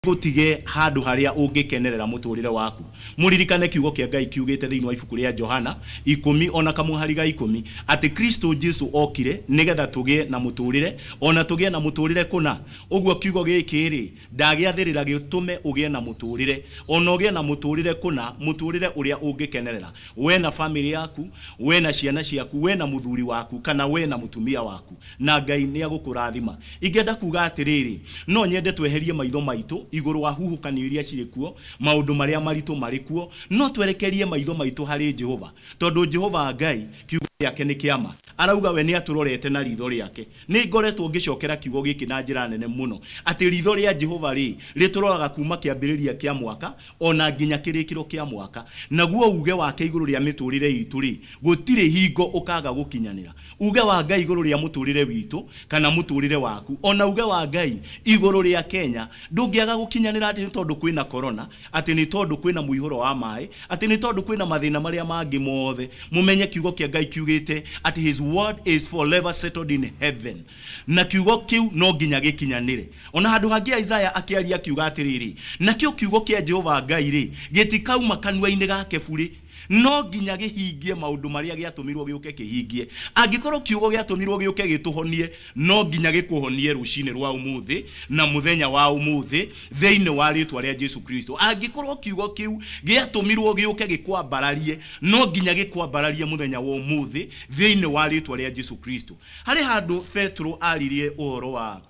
Gũtige handũ harĩa ũngĩkenerera mũtũrĩre waku. Mũririkane kiugo kĩa Ngai kiugĩte thĩinĩ wa ibuku rĩa Johana ikũmi o na kamũhari ga ikũmi atĩ Kristo Jesu okire nĩgetha tũgĩe na mũtũrĩre o na tũgĩe na mũtũrĩre kũna. Ũguo kiugo gĩkĩ-rĩ, ndagĩathĩrĩra gĩtũme ũgĩe na mũtũrĩre o na ũgĩe na mũtũrĩre kũna, mũtũrĩre ũrĩa ũngĩkenerera we na famĩlĩ yaku, we na ciana ciaku, we na mũthuri waku kana we na mũtumia waku. Na Ngai nĩagũkũrathima. Ingĩenda kuuga atĩrĩrĩ, no nyende tweherie maitho maitũ igũrũ wa huhũkanio iria cirĩ kuo, maũndũ marĩa maritũ marĩ kuo, no twerekerie maitho maitũ harĩ Jehova, tondũ Jehova Ngai, Kiugo gĩake nĩ kĩa ma. Arauga we nĩatũrorete na riitho rĩake. Nĩ ngoretwo ngĩcokera kiugo gĩkĩ na njĩra nene mũno, atĩ riitho rĩa Jehova-rĩ, rĩtũroraga kuuma kĩambĩrĩria kĩa mwaka o na nginya kĩrĩkĩro kĩa mwaka. Naguo uuge wake igũrũ rĩa mĩtũũrĩre itũ-rĩ, gũtirĩ hingo ũkaaga gũkinyanĩra. Uuge wa Ngai igũrũ rĩa mũtũũrĩre witũ kana mũtũũrĩre waku, o na uuge wa Ngai igũrũ rĩa Kenya ndũngĩaga gũkinyanĩra atĩ nĩ tondũ kwĩna corona, atĩ nĩ tondũ kwĩna mũihũro wa maĩ, atĩ nĩ tondũ kwĩna mathĩna marĩa mangĩ mothe. Mũmenye kiugo kĩa Ngai kiugĩte atĩ his word is forever settled in heaven. Na kiugo kĩu no nginya gĩkinyanĩre. O na handũ hangĩ Isaya akĩaria akiuga atĩrĩrĩ, Nakĩo kiugo kĩa Jehova Ngai-rĩ, gĩtikauma kanua-inĩ gake burĩ, no nginya gĩhingie maũndũ marĩa gĩatũmirũo gĩũke kĩhingie. Angĩkorũo kiugo gĩatũmirũo gĩũke gĩtũhonie, no nginya gĩkũhonie rũcinĩ rwa ũmũthĩ na mũthenya wa ũmũthĩ thĩinĩ wa rĩĩtwa rĩa Jesu Kristo. Angĩkorũo kiugo kĩu gĩatũmirũo gĩũke gĩkwambararie, no nginya gĩkwambararie mũthenya wa ũmũthĩ thĩinĩ wa rĩĩtwa rĩa Jesu Kristo. Harĩ handũ Petero aaririe ũhoro wa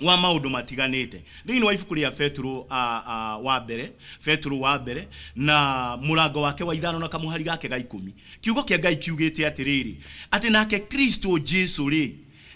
wa maũndũ matiganĩte thĩinĩ wa ibuku rĩa Petero wa mbere, Petero wa mbere na mũrango wake wa ithano na kamũhari gake ga ikũmi. Kiugo kĩa Ngai kiugĩte atĩrĩrĩ, atĩ nake Kristo Jesu rĩ,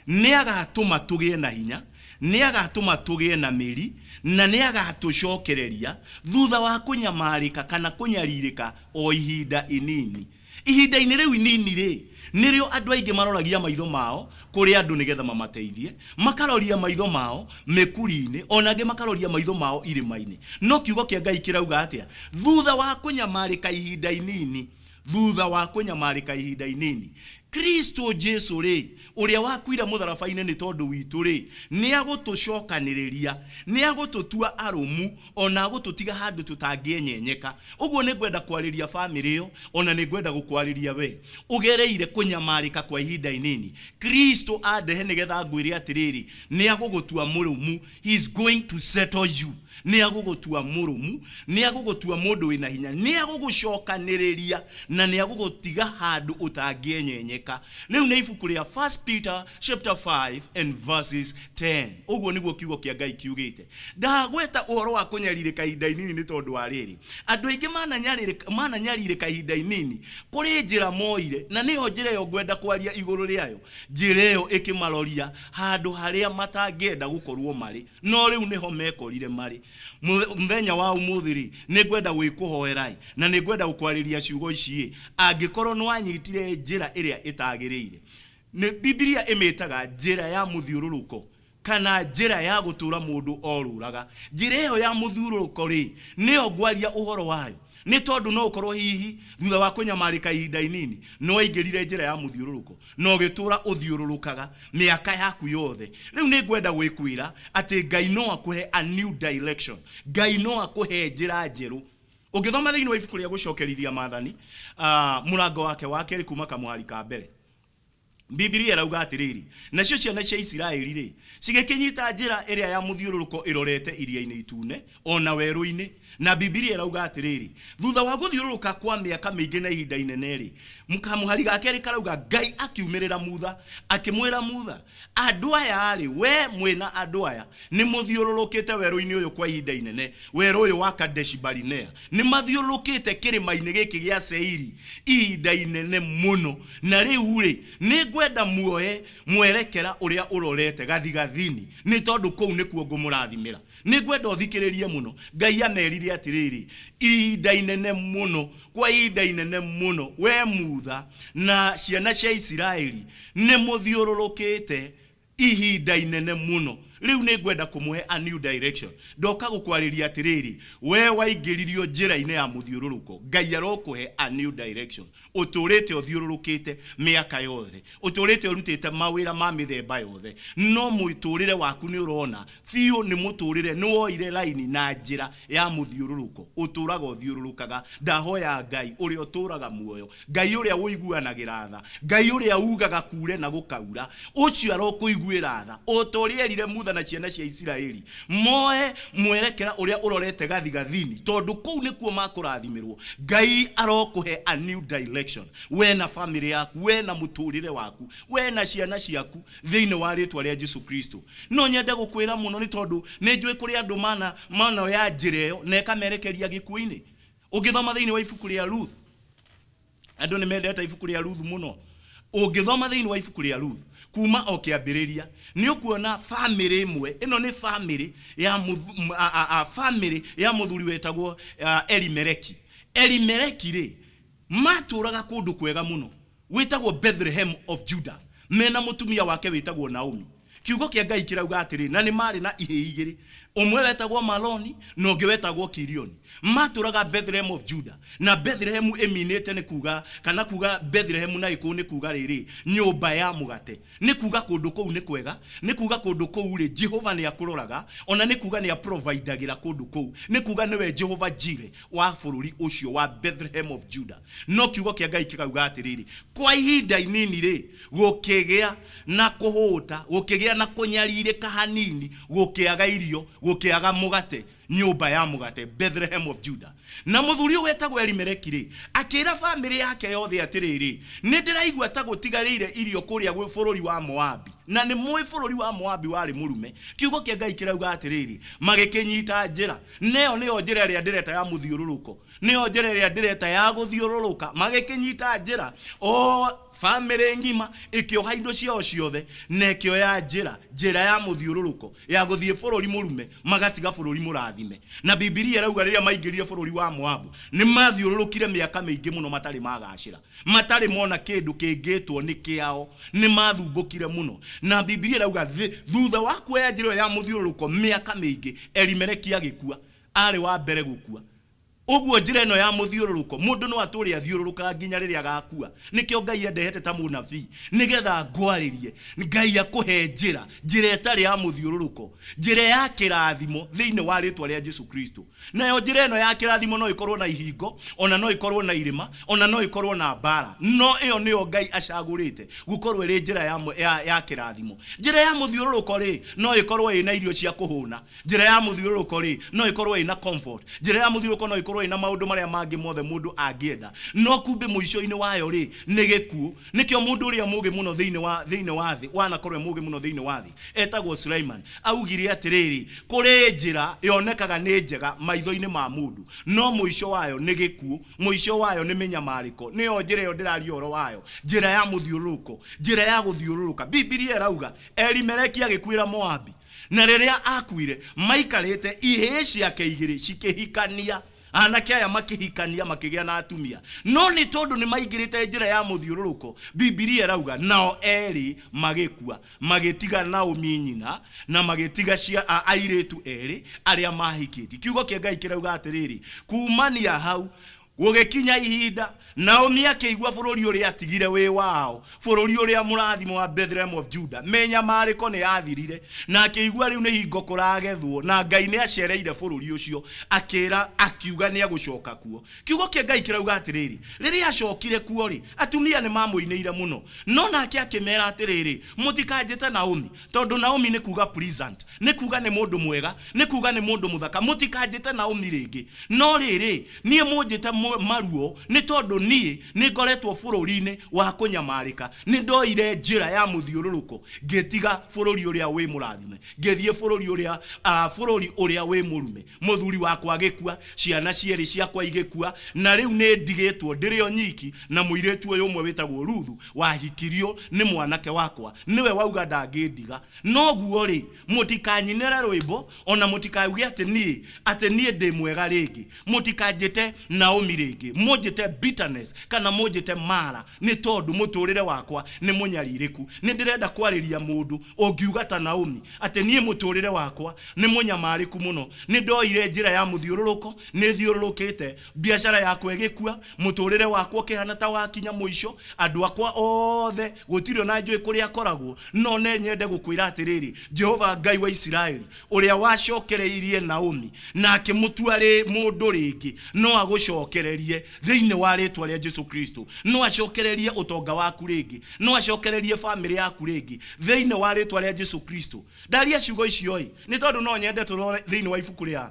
nĩ agatũma tũgĩe na hinya, nĩ agatũma tũgĩe na mĩri, na nĩ agatũcokereria thutha wa kũnyamarĩka kana kũnyarirĩka o ihinda inini. Ihinda-inĩ rĩu inini-rĩ, nĩrĩo andũ aingĩ maroragia maitho mao kũrĩ andũ nĩgetha mamateithie, makaroria maitho mao mĩkuri-inĩ, o na angĩ makaroria maitho mao irĩma-inĩ. No Kiugo kĩa Ngai kĩrauga atĩa? Thutha wa kũnyamarĩka ihinda inini, thutha wa kũnyamarĩka ihinda inini, Kristo Jesu-rĩ, ũrĩa wakuire mũtharaba-inĩ nĩ tondũ witũ-rĩ, nĩagũtũcokanĩrĩria, nĩagũtũtua arũmu, o na agũtũtiga handũ tũtangĩenyenyeka. Ũguo nĩ ngwenda kwarĩria famĩlĩ ĩyo, o na nĩ ngwenda gũkwarĩria we ũgereire kũnyamarĩka kwa ihinda inini. Kristo andehe nĩgetha ngwĩre atĩrĩrĩ, nĩ agũgũtua mũrũmu. He is going to settle you. Nĩ agũgũtua mũrũmu, nĩ agũgũtua mũndũ wĩna hinya, nĩ agũgũcokanĩrĩria na nĩ agũgũtiga handũ ũtangĩenyenyeka. Rĩu nĩ ibuku rĩa 1 Peter chapter 5 and verses 10. Ũguo nĩguo kiugo kĩa Ngai kiugĩte. Ndagweta ũhoro wa kũnyarirĩka ihinda inini nĩ tondũ wa rĩrĩ, andũ aingĩ mananyarirĩka ihinda inini kũrĩ njĩra moire, na nĩyo njĩra ĩyo ngwenda kwaria igũrũ rĩayo, njĩra ĩyo ĩkĩmaroria handũ harĩa matangĩenda gũkorwo marĩ, no rĩu nĩho mekorire marĩ. Mũthenya wa ũmũthĩ-rĩ, nĩ ngwenda gwĩkũhoera-ĩ, na nĩ ngwenda gũkwarĩria ciugo ici-ĩ, angĩkorwo nĩwanyitire njĩra ĩrĩa ĩtagĩrĩire. Nĩ Bibilia ĩmĩtaga njĩra ya mũthiũrũrũko. Kana njĩra ya gũtũũra mũndũ orũraga. Njĩra ĩyo ya mũthiũrũrũko-rĩ, nĩyo ngwaria ũhoro wayo? Nĩ tondũ no ũkorũo hihi, thutha wa kũnyamarĩka ihinda inini, nĩ waingĩrire njĩra ya mũthiũrũrũko na ũgĩtũũra ũthiũrũrũkaga mĩaka yaku yothe. Rĩu nĩ ngwenda gwĩkwĩra atĩ Ngai no akũhe a new direction. Ngai no akũhe njĩra njerũ. Ũngĩthoma thĩinĩ wa ibuku rĩa Gũcokerithia Maathani, mũrango wake wa kerĩ kuuma kamũhari ka mbere, Bibilia ĩrauga atĩrĩrĩ, Nacio ciana cia Isiraeli-rĩ, cigĩkĩnyita njĩra ĩrĩa ya mũthiũrũrũko ĩrorete Iria-inĩ Itune, o na werũ-inĩ. Na Bibilia ĩrauga atĩrĩrĩ, thutha wa gũthiũrũrũka kwa mĩaka mĩingĩ na ihinda inene-rĩ, kamũhari ga kerĩ karauga, Ngai akiumĩrĩra Mutha, akĩmwĩra Mutha, andũ aya-rĩ, we mwĩ na andũ aya, nĩ mũthiũrũrũkĩte werũ-inĩ ũyũ kwa ihinda inene, werũ ũyũ wa Kadeshi-barinea. Nĩ mathiũrũrũkĩte kĩrĩma-inĩ gĩkĩ gĩa Seiri ihinda inene mũno, na rĩu-rĩ, nĩ ngwenda muoe mwerekera ũrĩa ũrorete gathigathini, nĩ tondũ kũu nĩkuo ngũmũrathimĩra. Nĩ ngwenda ũthikĩrĩrie mũno. Ngai amerire atĩrĩrĩ, ihinda inene mũno, kwa ihinda inene mũno, wee Mutha na ciana cia Isiraeli nĩ mũthiũrũrũkĩte ihinda inene mũno. Rĩu nĩ ngwenda kũmũhe a new direction. Ndoka gũkwarĩria atĩrĩrĩ, we waingĩririo njĩra-inĩ ya mũthiũrũrũko, Ngai arokũhe a new direction. Ũtũrĩte ũthiũrũrũkĩte mĩaka yothe, ũtũrĩte ũrutĩte mawĩra ma mĩthemba yothe, no mũtũrĩre waku nĩ ũrona biũ nĩ mũtũrĩre nĩ woire raini na njĩra ya mũthiũrũrũko, ũtũraga ũthiũrũrũkaga. Ndahoya Ngai ũrĩa ũtũraga muoyo, Ngai ũrĩa ũiguanagĩra tha, Ngai ũrĩa ugaga kure na gũkaura, ũcio arokũiguĩra tha, o ta ũrĩa erire Mutha na ciana cia Isiraeli moe mwerekera ũrĩa ũrorete gathigathini, tondũ kũu nĩkuo makũrathimĩrwo. Ngai arokũhe a new direction, we na famĩlĩ yaku, we na mũtũrĩre waku, we na ciana ciaku, thĩinĩ wa rĩtwa rĩa Jesu Kristo. No nyende gũkwĩra mũno nĩ tondũ nĩ njũĩ kũrĩ andũ mana manoya njĩra ĩyo na ĩkamerekeria gĩkuũ-inĩ. Ũngĩthoma thĩinĩ wa ibuku rĩa Ruth, andũ nĩ mendete ibuku rĩa Ruth mũno. Ũngĩthoma thĩinĩ wa ibuku rĩa Ruth kuma o kĩambĩrĩria, nĩ ũkuona famĩlĩ ĩmwe. Ĩno nĩ famĩlĩ ya famĩlĩ ya mũthuri wetagwo Elimeleki. Elimeleki rĩ, matũraga kũndũ kwega mũno wĩtagwo Bethlehem of Judah, mena mũtumia wake wĩtagwo Naomi. Kiugo kĩa Ngai kĩrauga atĩrĩ, na nĩ maarĩ na ihĩĩ igĩrĩ, ũmwe wetagwo Maloni na ũngĩ wetagwo Kilioni. Matũraga Bethlehem of Judah, na Bethlehem ĩminĩte nĩ kuga, kana kuga Bethlehem na Gĩkũyũ nĩ kuga rĩrĩ, nyũmba ya mũgate. Nĩ kuga kũndũ kũu nĩ kwega, nĩ kuga kũndũ kũu rĩ, Jehova nĩ akũroraga, ona nĩ kuga nĩ aprovidagĩra kũndũ kũu, nĩ kuga nĩwe Jehova Jireh wa bũrũri ũcio wa Bethlehem of Judah. No kiugo kĩa Ngai kĩkauga atĩrĩrĩ, kwa ihinda inini rĩ, gũkĩgĩa na kũhũta, gũkĩgĩa na kũnyarirĩka hanini, gũkĩaga irio, gũkĩaga mũgate, nyũmba ya mũgate, Bethlehem of Judah. Na mũthuri ũyũ wetagwo Elimeleki rĩ, akĩra famĩlĩ yake yothe atĩrĩrĩ, nĩ ndĩraigua ta gũtigarĩire irio kũrĩa bũrũri wa Moabi. Na nĩ mũĩ bũrũri wa Moabi warĩ mũrume. Kiugo kĩa Ngai kĩrauga atĩrĩrĩ, magĩkĩnyita njĩra. Na ĩyo nĩyo njĩra ĩrĩa ndĩreta ya mũthiũrũrũko. Nĩyo njĩra ĩrĩa ndĩreta ya gũthiũrũrũka. Magĩkĩnyita njĩra, o famĩlĩ ng'ima ĩkĩoha indo ciao ciothe na ĩkĩoya njĩra, njĩra ya mũthiũrũrũko ya gũthiĩ bũrũri mũrume, magatiga bũrũri mũrathime. Na Bibilia ĩrauga rĩrĩa maingĩrire bũrũri wa Moabu, nĩ mathiũrũrũkire mĩaka mĩingĩ mũno matarĩ magacĩra, matarĩ mona kĩndũ kĩngĩtwo nĩ kĩao. Nĩ mathumbũkire mũno. Na Bibilia ĩrauga thutha wa kuoya njĩra ĩyo ya mũthiũrũrũko mĩaka mĩingĩ, Elimeleki agĩkua. Arĩ wa mbere gũkua. Ũguo njĩra ĩno ya mũthiũrũrũko, mũndũ no atũre athiũrũrũkaga nginya rĩrĩa agakua. Nĩkĩo Ngai andehete ta mũnabii, nĩgetha ngwarĩrie. Ngai akũhe njĩra, njĩra ĩtarĩ ya mũthiũrũrũko, njĩra ya kĩrathimo thĩinĩ wa rĩtwa rĩa Jesu Kristo. Nayo njĩra ĩno ya kĩrathimo no ĩkorwo na ihingo, ona no ĩkorwo na irĩma, ona no ĩkorwo na mbara. No ĩyo nĩyo Ngai acagũrĩte gũkorwo ĩrĩ njĩra ya kĩrathimo. Njĩra ya mũthiũrũrũko rĩ, no ĩkorwo ĩna irio cia kũhũna. Njĩra ya mũthiũrũrũko rĩ, no ĩkorwo ĩna comfort. Njĩra ya mũthiũrũrũko no ĩkorwo ĩna maũndũ marĩa mangĩ mothe mũndũ angĩenda. No kumbe mũico-inĩ wayo rĩ, nĩ gĩkuũ. Nĩkĩo mũndũ ũrĩa mũgĩ mũno thĩinĩ wa, thĩinĩ wa thĩ, wanakorwo e mũgĩ mũno thĩinĩ wa thĩ, etagwo Sulaiman, augire atĩrĩrĩ, kũrĩ njĩra yonekaga nĩ njega maitho-inĩ ma mũndũ, no mũico wayo nĩ gĩkuũ, mũico wayo nĩ mĩnyamarĩko. Nĩyo njĩra ĩyo ndĩraria ũhoro wayo, njĩra ya mũthiũrũrũko, njĩra ya gũthiũrũrũka. Bibilia ĩrauga, Elimeleki agĩkuĩra Moabi. Na rĩrĩa aakuire, maikarĩte, ihĩĩ ciake igĩrĩ cikĩhikania. Anake aya makĩhikania makĩgĩa na atumia. No nĩ tondũ nĩ maingĩrĩte njĩra ya mũthiũrũrũko, Bibilia ĩrauga, nao erĩ magĩkua, magĩtiga Naomi nyina, na magĩtiga cia, a, airĩtu erĩ arĩa maahikĩtie. Kiugo kĩa Ngai kĩrauga atĩrĩrĩ, kumania hau, Gũgĩkinya ihinda, Naomi akĩigua bũrũri ũrĩa atigire wĩ wao, bũrũri ũrĩa mũrathime wa Bethlehem of Judah, mĩnyamarĩko nĩ yathirire, na akĩigua rĩu nĩ hingo kũragethwo, na Ngai nĩ acereire bũrũri ũcio, akĩra, akiuga nĩ egũcoka kuo. Kiugo kĩa Ngai kĩrauga atĩrĩrĩ, rĩrĩa acokire kuo-rĩ, atumia nĩ mamũinĩire mũno, no nake akĩmera atĩrĩrĩ, mũtikanjĩte Naomi, tondũ Naomi nĩ kuga pleasant, nĩ kuga nĩ mũndũ mwega, nĩ kuga nĩ mũndũ mũthaka, mũtikanjĩte Naomi rĩngĩ, no rĩrĩ, niĩ mũnjĩte Maruo, nĩ tondũ niĩ nĩ ngoretwo bũrũri-inĩ wa kũnyamarĩka, nĩ ndoire njĩra ya mũthiũrũrũko, ngĩtiga bũrũri ũrĩa wĩ mũrathime, ngĩthiĩ bũrũri ũrĩa, bũrũri ũrĩa wĩ mũrume. Mũthuri wakwa agĩkua, ciana cierĩ ciakwa igĩkua, na rĩu nĩ ndigĩtwo ndĩrĩ o nyiki na mũirĩtu ũyũ ũmwe wĩtagwo Ruthu, wahikirio nĩ mwanake wakwa, nĩwe wauga ndangĩndiga. Noguo-rĩ, mũtikanyinĩre rwĩmbo, o na mũtikauge atĩ niĩ, atĩ niĩ ndĩ mwega rĩngĩ. Mũtikanjĩte Naomi Naomi rĩngĩ, mũnjĩte bitterness kana mũnjĩte Mara, nĩ tondũ mũtũrĩre wakwa nĩ mũnyarirĩku. Nĩ ndĩrenda kwarĩria mũndũ ũngiuga ta Naomi atĩ niĩ mũtũrĩre wakwa nĩ mũnyamarĩku mũno, nĩ ndoire njĩra ya mũthiũrũrũko, nĩ thiũrũrũkĩte, biacara yakwa ĩgĩkua, mũtũrĩre wakwa ũkĩhana ta wakinya mũico, andũ akwa othe gũtirĩ ona njũĩ kũrĩa akoragwo. No nĩ nyende gũkwĩra atĩrĩrĩ, Jehova Ngai wa Isiraeli ũrĩa wacokereirie Naomi na akĩmũtua mũndũ rĩngĩ, no agũcokererie thĩinĩ wa rĩtwa rĩa Jesu Kristo. No acokererie ũtonga waku rĩngĩ, no acokererie famĩlĩ yaku rĩngĩ thĩinĩ wa rĩtwa rĩa Jesu Kristo. Ndaria ciugo icio ĩ nĩ tondũ no nyende tũrore thĩinĩ wa ibuku rĩa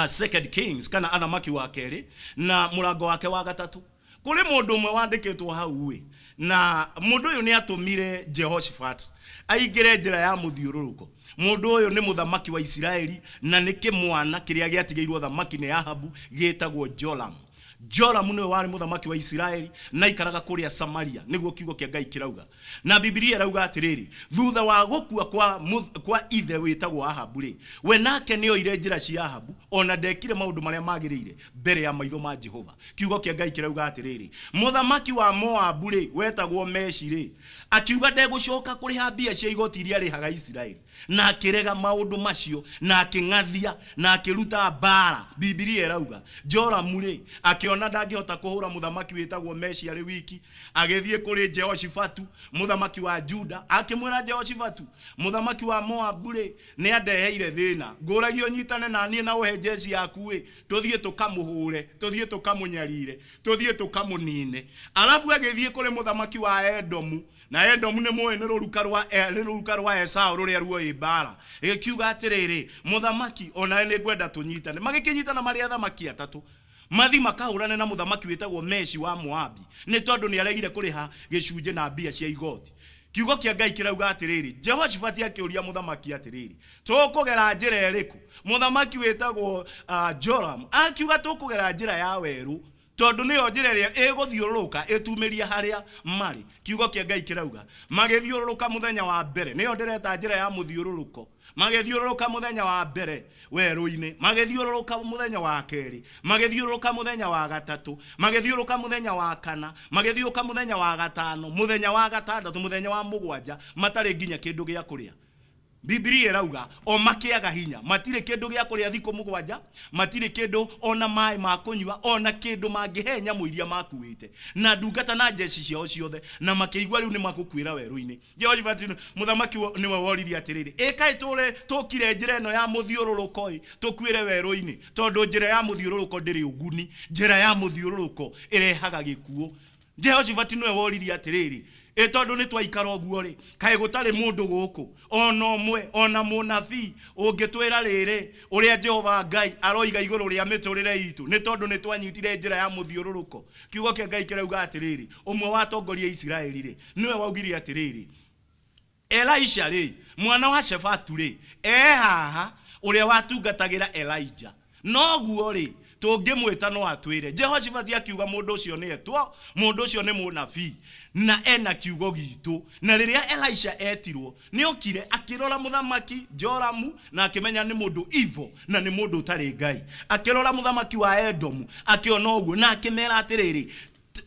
Second Kings kana Athamaki wa kerĩ na mũrango wake wa gatatũ. Kũrĩ mũndũ ũmwe wandĩkĩtwo hau ĩ, na mũndũ ũyũ nĩ atũmire Jehoshaphat aingĩre njĩra ya mũthiũrũrũko. Mũndũ ũyũ nĩ mũthamaki wa Isiraeli na nĩ kĩmwana kĩrĩa gĩatigĩirwo thamaki nĩ Ahabu gĩtagwo Joram. Joramu nĩwe warĩ mũthamaki wa Isiraeli na aikaraga kũrĩa Samaria, nĩguo kiugo kĩa Ngai kĩrauga. Na Bibilia ĩrauga atĩrĩrĩ, thutha wa gũkua kwa ithe wĩtagwo Ahabu rĩ, we nake nĩoire njĩra cia Ahabu, o na ndekire maũndũ marĩa magĩrĩire mbere ya maitho ma Jehova. Kiugo kĩa Ngai kĩrauga atĩrĩrĩ, mũthamaki wa Moabu rĩ, wetagwo Meshi rĩ, akiuga ndegũcoka kũrĩha mbia cia igoti iria arĩhaga Isiraeli, na akĩrega maũndũ macio, na akĩng'athia, na akĩruta mbaara. Bibilia ĩrauga, Joramu rĩ, akĩona ndangĩhota kũhũra mũthamaki wĩtagwo Meshi arĩ wiki, agĩthiĩ kũrĩ Jehoshafatu mũthamaki wa Juda, akĩmwĩra Jehoshafatu, mũthamaki wa Moabu rĩ, nĩ andeheire thĩna. Ngũragia ũnyitane na niĩ na ũhe jeshi yaku ĩ, tũthiĩ tũkamũhũre, tũthiĩ tũkamũnyarire, tũthiĩ tũkamũnine. Arabu agĩthiĩ kũrĩ mũthamaki wa Edomu, na Edomu nĩ mũĩ nĩ rũruka rwa nĩ rũruka rwa Esau rũrĩa ruoĩ mbaara. Ĩgĩkiuga atĩrĩrĩ, mũthamaki, o nawe nĩ ngwenda tũnyitane. Magĩkĩnyitana marĩ athamaki atatũ, mathi makahũrane na mũthamaki wĩtagwo Meshi wa Moabi, nĩ tondũ nĩ aregire kũrĩha gĩcunjĩ na mbia cia igoti. Kiugo kĩa Ngai kĩrauga atĩrĩrĩ, Jehoshafati akĩũria mũthamaki atĩrĩrĩ, tũkũgera njĩra ĩrĩkũ? Mũthamaki wĩtagwo Joram akiuga tũkũgera njĩra ya werũ, tondũ nĩyo njĩra ĩrĩa ĩgũthiũrũrũka ĩtumĩrie harĩa marĩ. Kiugo kĩa Ngai kĩrauga magĩthiũrũrũka mũthenya wa mbere, nĩyo ndĩreta njĩra ya mũthiũrũrũko. Magĩthiũrũrũka mũthenya wa mbere werũ-inĩ, magĩthiũrũrũka mũthenya wa kerĩ, magĩthiũrũrũka mũthenya wa gatatũ, magĩthiũrũrũka mũthenya wa kana, magĩthiũrũrũka mũthenya wa gatano, mũthenya wa gatandatũ, mũthenya wa mũgwanja, matarĩ nginya kĩndũ gĩa kũrĩa. Bibilia ĩrauga o makĩaga hinya, matirĩ kĩndũ gĩa kũrĩa thikũ mũgwanja, matirĩ kĩndũ ona maĩ ma kũnyua, ona kĩndũ mangĩhe nyamũ iria makuĩte, na ndungata na jeshi ciao ciothe, na makĩigua rĩu nĩ magũkuĩra werũ-inĩ. Jehoshafatu mũthamaki nĩwe woririe atĩrĩrĩ, ĩ kaĩ tũre tũkire njĩra ĩno ya mũthiũrũrũko ĩ, tũkuĩre werũ-inĩ? Tondũ njĩra ya mũthiũrũrũko ndĩrĩ ũguni, njĩra ya mũthiũrũrũko ĩrehaga gĩkuũ. Jehoshafatu nĩwe woririe atĩrĩrĩ, ĩ tondũ nĩ twaikara ũguo rĩ, kaĩ gũtarĩ mũndũ gũkũ ona ũmwe, ona mũnabii ũngĩtwĩra rĩrĩ, ũrĩa Jehova Ngai aroiga igũrũ rĩa mĩtũrĩre itũ, nĩ tondũ nĩ twanyitire njĩra ya mũthiũrũrũko. Kiugo kĩa Ngai kĩrauga atĩrĩrĩ, ũmwe wa atongoria a Isiraeli rĩ, nĩwe waugire atĩrĩrĩ, Elisha rĩ, mwana wa Shefatu rĩ, e haha, ũrĩa watungatagĩra Elija. Noguo rĩ, tũngĩmwĩta no atwĩre. Jehoshafati akiuga mũndũ ũcio nĩ etwo, mũndũ ũcio nĩ mũnabii na ena kiugo gitũ. Na rĩrĩa Elisha etirwo, nĩ okire akĩrora mũthamaki Joramu na akĩmenya nĩ mũndũ evil na nĩ mũndũ ũtarĩ Ngai. Akĩrora mũthamaki wa Edomu akĩona ũguo na akĩmera atĩrĩrĩ,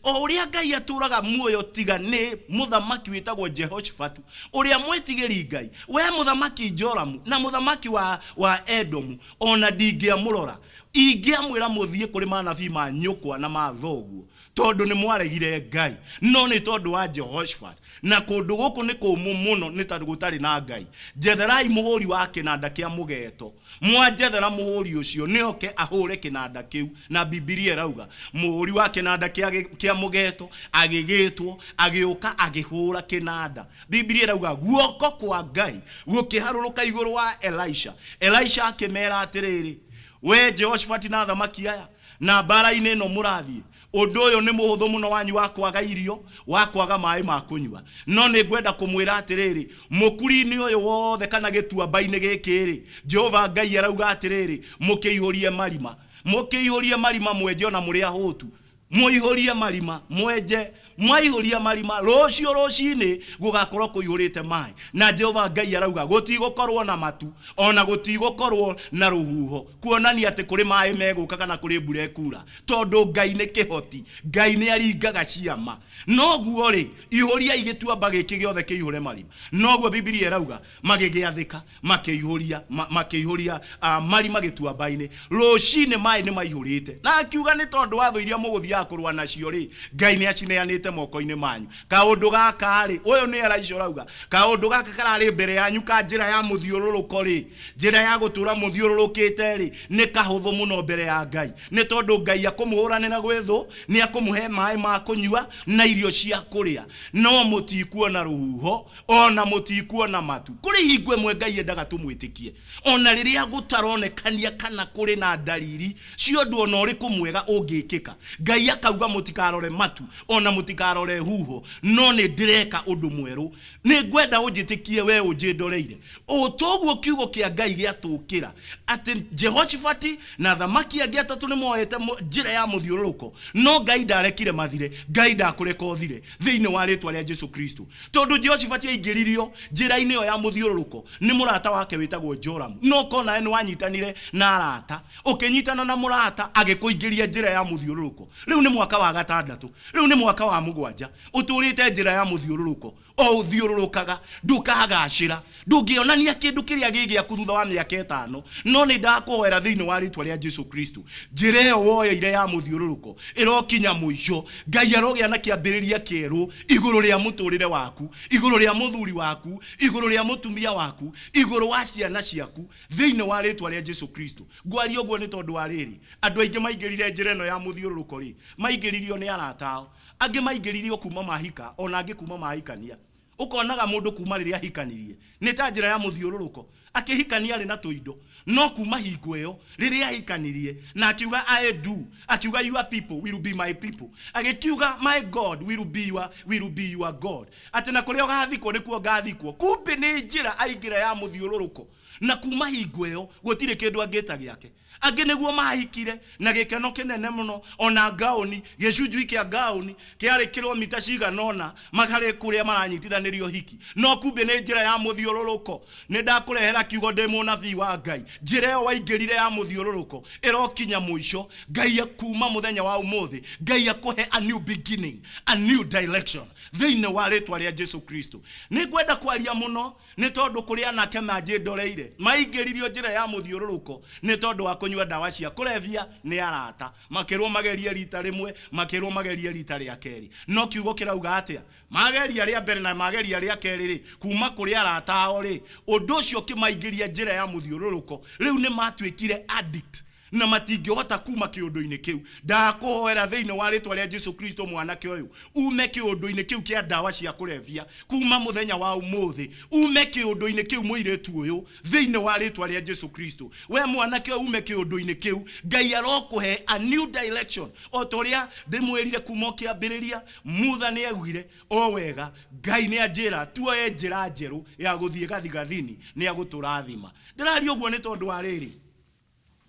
o ũrĩa Ngai atũũraga muoyo tiga nĩ mũthamaki wĩtagwo Jehoshafatu ũrĩa mwĩtigĩri Ngai, we mũthamaki Joramu na mũthamaki wa Edomu, ona ndingĩamũrora. Ingĩamwĩra mũthiĩ kũrĩ manabii ma nyũkwa na ma thoguo, tondũ nĩ mwaregire Ngai. No nĩ tondũ wa Jehoshafat, na kũndũ gũkũ nĩ kũmũ mũno nĩ tondũ gũtarĩ na Ngai, njetherai mũhũri wa kĩnanda kĩa mũgeeto. Mwanjethera mũhũri ũcio nĩ oke ahũre kĩnanda kĩu. Na Bibilia ĩrauga mũhũri wa kĩnanda kĩa mũgeeto agĩgĩtwo, agĩũka agĩhũra kĩnanda. Bibilia ĩrauga guoko kwa Ngai gũkĩharũrũka igũrũ wa Elisha. Elisha akĩmera atĩrĩrĩ, we Jehoshafati na athamaki aya, na mbara-inĩ ĩno mũrathiĩ, ũndũ ũyũ nĩ mũhũthũ mũno wanyu wa kwaga irio, wa kwaga maĩ ma kũnyua. No nĩ ngwenda kũmwĩra atĩrĩrĩ, mũkuri-inĩ ũyũ wothe kana gĩtuamba-inĩ gĩkĩ-rĩ, Jehova Ngai arauga atĩrĩrĩ, mũkĩihũrie marima. Mũkĩihũrie marima mwenje ona mũrĩ ahũtu. Mũihũrie marima mwenje. Mwaihũria marima, rũciũ rũcinĩ gũgakorwo kũihũrĩte maĩ. Na Jehova Ngai arauga gũtigũkorwo na matu, ona gũtigũkorwo na rũhuho, kuonania atĩ kũrĩ maĩ megũka kana kũrĩ mbura ĩkura. Tondũ Ngai nĩ kĩhoti, Ngai nĩ aringaga ciama. Noguo rĩ, ihũriai gĩtuamba gĩkĩ gĩothe kĩihũre marima. Noguo Bibilia ĩrauga, magĩgĩathĩka. Makĩihũria, ma, makĩihũria uh, marima gĩtuamba-inĩ. Rũcinĩ maĩ nĩ maihũrĩte. Na akiuga nĩ tondũ wa thũ iria mũgũthiaga kũrũa nacio rĩ, Ngai nĩ acineanĩte moko-inĩ manyu. Kaũndũ gaka rĩ, ũyũ nĩ Elisha ũrauga, kaũndũ gaka kararĩ mbere yanyu ka njĩra ya mũthiũrũrũko rĩ, njĩra ya gũtũra mũthiũrũrũkĩte rĩ, nĩ kahũthũ mũno mbere ya Ngai. Nĩ tondũ Ngai akũmũhũranĩra gwĩ thũ, nĩ akũmũhe maĩ ma kũnyua na irio cia kũrĩa. No mũtikuona rũhuho, O na mũtikuona matu. Kũrĩ hingo ĩmwe Ngai endaga tũmwĩtĩkie, o na rĩrĩa gũtaronekania kana kũrĩ na ndariri cia ũndũ o na ũrĩkũ mwega ũngĩkĩka. Ngai akauga mũtikarore matu, o na mũtikarore huho, no nĩ ndĩreka ũndũ mwerũ. Nĩ ngwenda ũnjĩtĩkie wee ũnjĩndoreire. O ta ũguo kiugo kĩa Ngai gĩatũkĩra atĩ Jehoshafati na athamaki angĩ atatũ nĩ moete njĩra ya mũthiũrũrũko, no Ngai ndarekire mathire. Ngai ndakũreka ũthire thĩinĩ wa rĩtwa rĩa Jesu Kristo. Tondũ Jehoshafati aingĩririo njĩra-inĩ ĩyo ya mũthiũrũrũko nĩ mũrata wake wĩtagwo Joramu. No korwo nawe nĩ wanyitanire na arata, ũkĩnyitana na mũrata agĩkũingĩria njĩra ya mũthiũrũrũko. Rĩu nĩ mwaka wa gatandatũ, rĩu nĩ mwaka wa mũgwanja, ũtũrĩte njĩra ya mũthiũrũrũko. O ũthiũrũrũkaga, ndũkagacĩra. Ndũngĩonania kĩndũ kĩrĩa gĩ gĩaku thutha wa mĩaka ĩtano. No nĩ ndakũhoera thĩinĩ wa rĩtwa rĩa Jesu Kristo, njĩra ĩyo woeire ya mũthiũrũrũko ĩrokinya mũico. Ngai arogĩa na kĩambĩrĩria kĩerũ igũrũ rĩa mũtũrĩre waku, igũrũ rĩa mũthuri waku, igũrũ rĩa mũtumia waku, igũrũ wa ciana ciaku, thĩinĩ wa rĩtwa rĩa Jesu Kristo. Ngwaria ũguo nĩ tondũ wa rĩrĩ, andũ aingĩ maingĩrire njĩra ĩno ya mũthiũrũrũko rĩ, maingĩririo nĩ arata ao. Angĩ maingĩririo kuma mahika, ona angĩ kuma mahikania. Ũkonaga mũndũ kuma rĩrĩa ahikanirie, nĩ ta njĩra ya mũthiũrũrũko. Akĩhikania arĩ na tũindo, no kuma hingo ĩyo, rĩrĩa ahikanirie, na akiuga I do, akiuga your people will be my people, agĩkiuga my God will be your, will be your God, atĩ na kũrĩa ũgathikwo nĩkuo ngathikwo. Kumbe nĩ njĩra aingĩra ya mũthiũrũrũko, na kuma hingo ĩyo gũtirĩ kĩndũ angĩta gĩake. Angĩ nĩguo maahikire na gĩkeno kĩnene mũno, o na ngaũni, gĩcunjui kĩa ngaũni kĩarĩ kilomita cigana ũna makarĩ kũrĩa maranyitithanĩria ũhiki. No kumbĩ nĩ njĩra ya mũthiũrũrũko. Nĩ ndakũrehera kiugo ndĩ mũnabii wa Ngai. Njĩra ĩyo waingĩrire ya mũthiũrũrũko ĩrokinya mũico. Ngai kuma mũthenya wa ũmũthĩ, Ngai akũhe a new beginning, a new direction thĩinĩ wa rĩtwa rĩa Jesu Kristo. Nĩ ngwenda kwaria mũno. Nĩ tondũ kũrĩ anake manjĩndoreire maingĩririo njĩra ya mũthiũrũrũko nĩ tondũ wa kũnyua ndawa cia kũrebia nĩ arata. Makĩrwo magerie rita rĩmwe, makĩrwo magerie rita rĩa kerĩ. No kiugo kĩrauga atĩa? Mageria rĩa mbere na mageria rĩa kerĩ-rĩ, kuma kũrĩ arata ao-rĩ, ũndũ ũcio ũkĩmaingĩria njĩra ya mũthiũrũrũko. Rĩu nĩ matuĩkire addict. na matingĩhota kuma kĩũndũ-inĩ kĩu. Ndakũhoera thĩinĩ wa rĩtwa rĩa Jesu Kristo mwanake ũyũ, ume kĩũndũ-inĩ kĩu kĩa ndawa cia kũrebia kuma mũthenya wa ũmũthĩ, ume kĩũndũ-inĩ kĩu mũirĩtu ũyũ, thĩinĩ wa rĩtwa rĩa Jesu Kristo. We mwanake ũyũ ume kĩũndũ-inĩ kĩu, Ngai arokũhe a new direction. O ta ũrĩa ndĩmwĩrire kuma o kĩambĩrĩria, Mutha nĩ augire o wega, Ngai nĩ anjĩra tuoe njĩra njerũ ya gũthiĩ gathigathini, nĩ agũtũrathima. Ndĩraria ũguo nĩ tondũ wa rĩrĩ,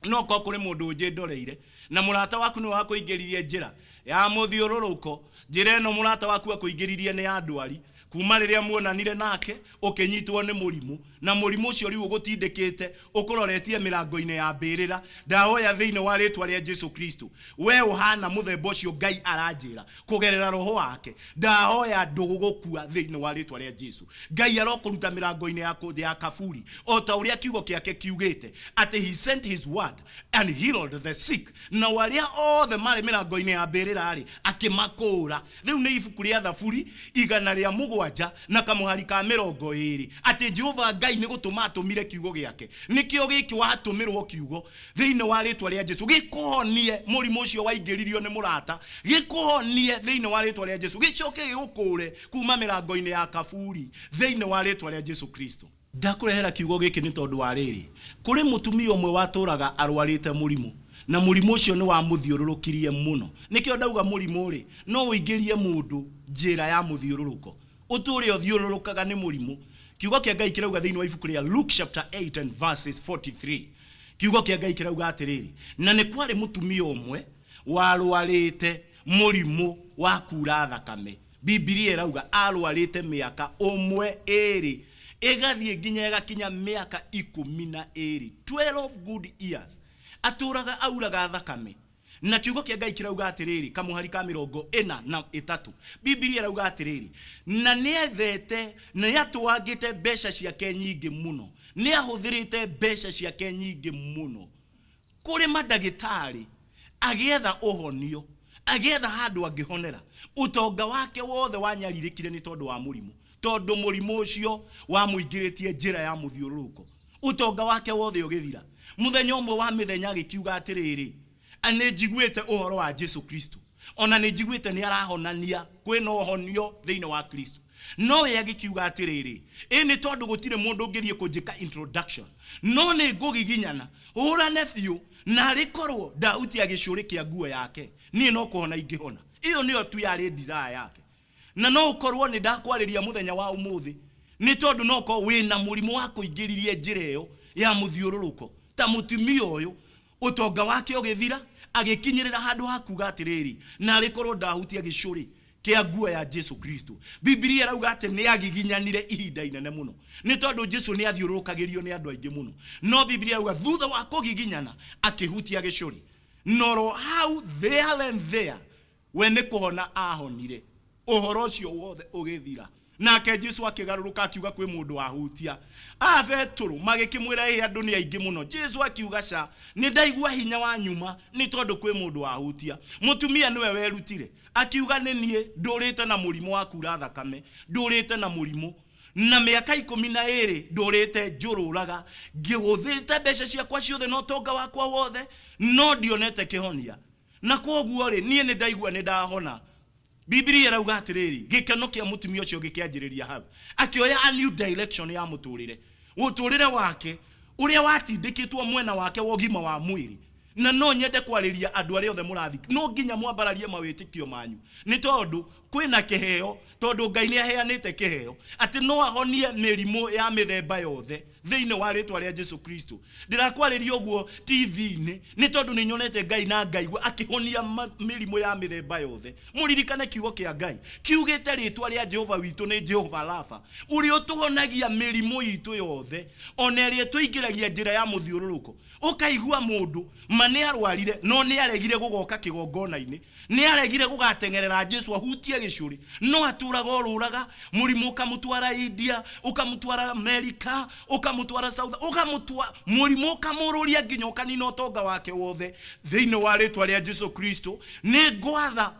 No korwo kũrĩ mũndũ ũnjĩndoreire, na mũrata waku nĩwe wakũingĩririe njĩra ya mũthiũrũrũko, njĩra ĩno mũrata waku akũingĩririe nĩ ya ndwari, kuma rĩrĩa muonanire nake, ũkĩnyitwo nĩ mũrimũ, na mũrimũ ũcio rĩu ũgũtindĩkĩte, ũkũroretie mĩrango-inĩ ya mbĩrĩra, ndahoya thĩinĩ wa rĩtwa rĩa Jesu Kristo, wee ũhana mũthemba ũcio Ngai aranjĩra, kũgerera Roho wake, ndahoya ndũgũkua thĩinĩ wa rĩtwa rĩa Jesu. Ngai arokũruta mĩrango-inĩ ya, ya kaburi, o ta ũrĩa kiugo kĩake kiugĩte, atĩ he sent his word and healed the sick. Nao arĩa othe marĩ mĩrango-inĩ ya mbĩrĩra-rĩ, akĩmakũũra. Rĩu nĩ ibuku rĩa Thaburi 107 na kamũhari ka 20, atĩ Jehova Ngai nĩ gũtũma atũmire kiugo gĩake. Nĩkĩo gĩkĩ watũmĩrwo kiugo thĩinĩ wa rĩtwa rĩa Jesu, gĩkũhonie mũrimũ ũcio waingĩririo nĩ mũrata, gĩkũhonie thĩinĩ wa rĩtwa rĩa Jesu, gĩcoke gĩgũkũũre kuma mĩrango-inĩ ya kaburi thĩinĩ wa rĩtwa rĩa Jesu Kristo. Ndakũrehera kiugo gĩkĩ nĩ tondũ wa rĩrĩ, kũrĩ mũtumia ũmwe watũũraga arwarĩte mũrimũ, na mũrimũ ũcio nĩ wamũthiũrũrũkirie mũno. Nĩkĩo ndauga mũrimũ-rĩ, no ũingĩrie mũndũ njĩra ya mũthiũrũrũko. Ũtũũre ũthiũrũrũkaga nĩ mũrimũ. Kiugo kĩa Ngai kĩrauga thĩinĩ wa ibuku rĩa Luke chapter 8 and verses 43. Kiugo kĩa Ngai kĩrauga atĩrĩrĩ, na nĩ kwarĩ mũtumia ũmwe warwarĩte mũrimũ wa kuura thakame. Bibilia ĩrauga arwarĩte mĩaka ũmwe ĩrĩ ĩgathiĩ nginya ĩgakinya mĩaka 12, 12 good years, atũraga auraga thakame. Na kiugo kĩa Ngai kĩrauga atĩrĩrĩ, kamũhari ka 43, Bibilia ĩrauga atĩrĩrĩ, na nĩethete, nĩatũangĩte mbeca ciake nyingĩ mũno, nĩahũthĩrĩte mbeca ciake nyingĩ mũno kũrĩ mandagĩtarĩ agĩetha ũhonio, agĩetha handũ angĩhonera. Ũtonga wake wothe wanyarirĩkire nĩ tondũ wa mũrimũ, tondũ mũrimũ ũcio wamũingĩrĩtie njĩra ya mũthiũrũrũko. Ũtonga wake wothe ũgĩthira. Mũthenya ũmwe wa mĩthenya agĩkiuga atĩrĩrĩ, nĩ njiguĩte ũhoro wa Jesu Kristo, ona nĩ njiguĩte nĩ arahonania, kwĩna ũhonio thĩinĩ wa Kristo. No we agĩkiuga atĩrĩrĩ, ĩ nĩ tondũ gũtirĩ mũndũ ũngĩthiĩ kũnjĩka introduction, no nĩ ngũgiginyana hũrane biũ, na arĩ korwo ndahutia gĩcũrĩ kĩa nguo yake, niĩ no kũhona ingĩhona. Ĩyo nĩyo tu yarĩ desire yake. Na no ũkorwo nĩ ndakwarĩria mũthenya wa ũmũthĩ nĩ tondũ no ũkorwo wĩna mũrimũ wa kũingĩririe njĩra ĩyo ya mũthiũrũrũko ta mũtumia ũyũ, ũtonga wake ũgĩthira, agĩkinyĩrĩra handũ ha kuga atĩrĩrĩ, na arĩ korwo ndahutia gĩcũrĩ kĩa nguo ya Jesu Kristo. Bibilia ĩrauga atĩ nĩ agiginyanire ihinda inene mũno nĩ tondũ Jesu nĩ athiũrũrũkagĩrio nĩ andũ aingĩ mũno, no Bibilia ĩrauga thutha wa kũgiginyana akĩhutia gĩcũrĩ, noro hau there and there we nĩ kũhona ahonire, ũhoro ũcio wothe ũgĩthira. Nake Jesu akĩgarũrũka akiuga kwĩ mũndũ wahutia. A Petũrũ magĩkĩmwĩra, ĩhĩ andũ nĩ aingĩ mũno. Jesu akiuga, ca, nĩ ndaigua hinya wa nyuma nĩ tondũ kwĩ mũndũ wahutia. Mũtumia nĩwe werutire, akiuga, nĩ niĩ ndũrĩte na mũrimũ wa kura thakame, ndũrĩte na mũrimũ na mĩaka 12 ndũrĩte njũrũraga, ngĩhũthĩrĩte mbeca ciakwa ciothe na ũtonga wakwa wothe, no ndionete kĩhonia. Na kwoguo rĩ, niĩ nĩ ndaigua nĩ ndahona. Bibilia ĩrauga atĩrĩrĩ, gĩkeno kĩa mũtumia ũcio gĩkĩanjĩrĩria hau. Akĩoya a new direction ya mũtũrĩre. Mũtũrĩre wake ũrĩa watindĩkĩtwo mwena wake wa ũgima wa mwĩrĩ. Na no nyende kwarĩria andũ arĩa othe mũrathi, no nginya mwambararie mawĩtĩkio manyu, nĩ tondũ kwĩna kĩheo, tondũ Ngai nĩ aheanĩte kĩheo atĩ no ahonie mĩrimũ ya mĩthemba yothe thĩinĩ wa rĩtwa rĩa Jesu Kristo. Ndĩrakwarĩria ũguo TV-inĩ nĩ tondũ nĩ nyonete Ngai na ngaigua akĩhonia mĩrimũ ya mĩthemba yothe. Mũririkane kiugo kĩa Ngai kiugĩte rĩtwa rĩa Jehova witũ nĩ Jehova Rafa, ũrĩa ũtũhonagia mĩrimũ itũ yothe, ona ĩrĩa ĩtũingĩragia njĩra ya mũthiũrũrũko. Ũkaigua mũndũ ma nĩ arwarire, no nĩ aregire gũgoka kĩgongona-inĩ, nĩ aregire gũgateng'erera Jesu ahutie gĩcũrĩ, no atũraga orũraga, mũrimũ ũkamũtwara India, ũkamũtwara America, ũkamũtwara South, ũkamũtwara mũrimũ ũkamũrũria nginya ũkanina ũtonga wake wothe. Thĩinĩ wa rĩtwa rĩa Jesu Kristo nĩ ngwatha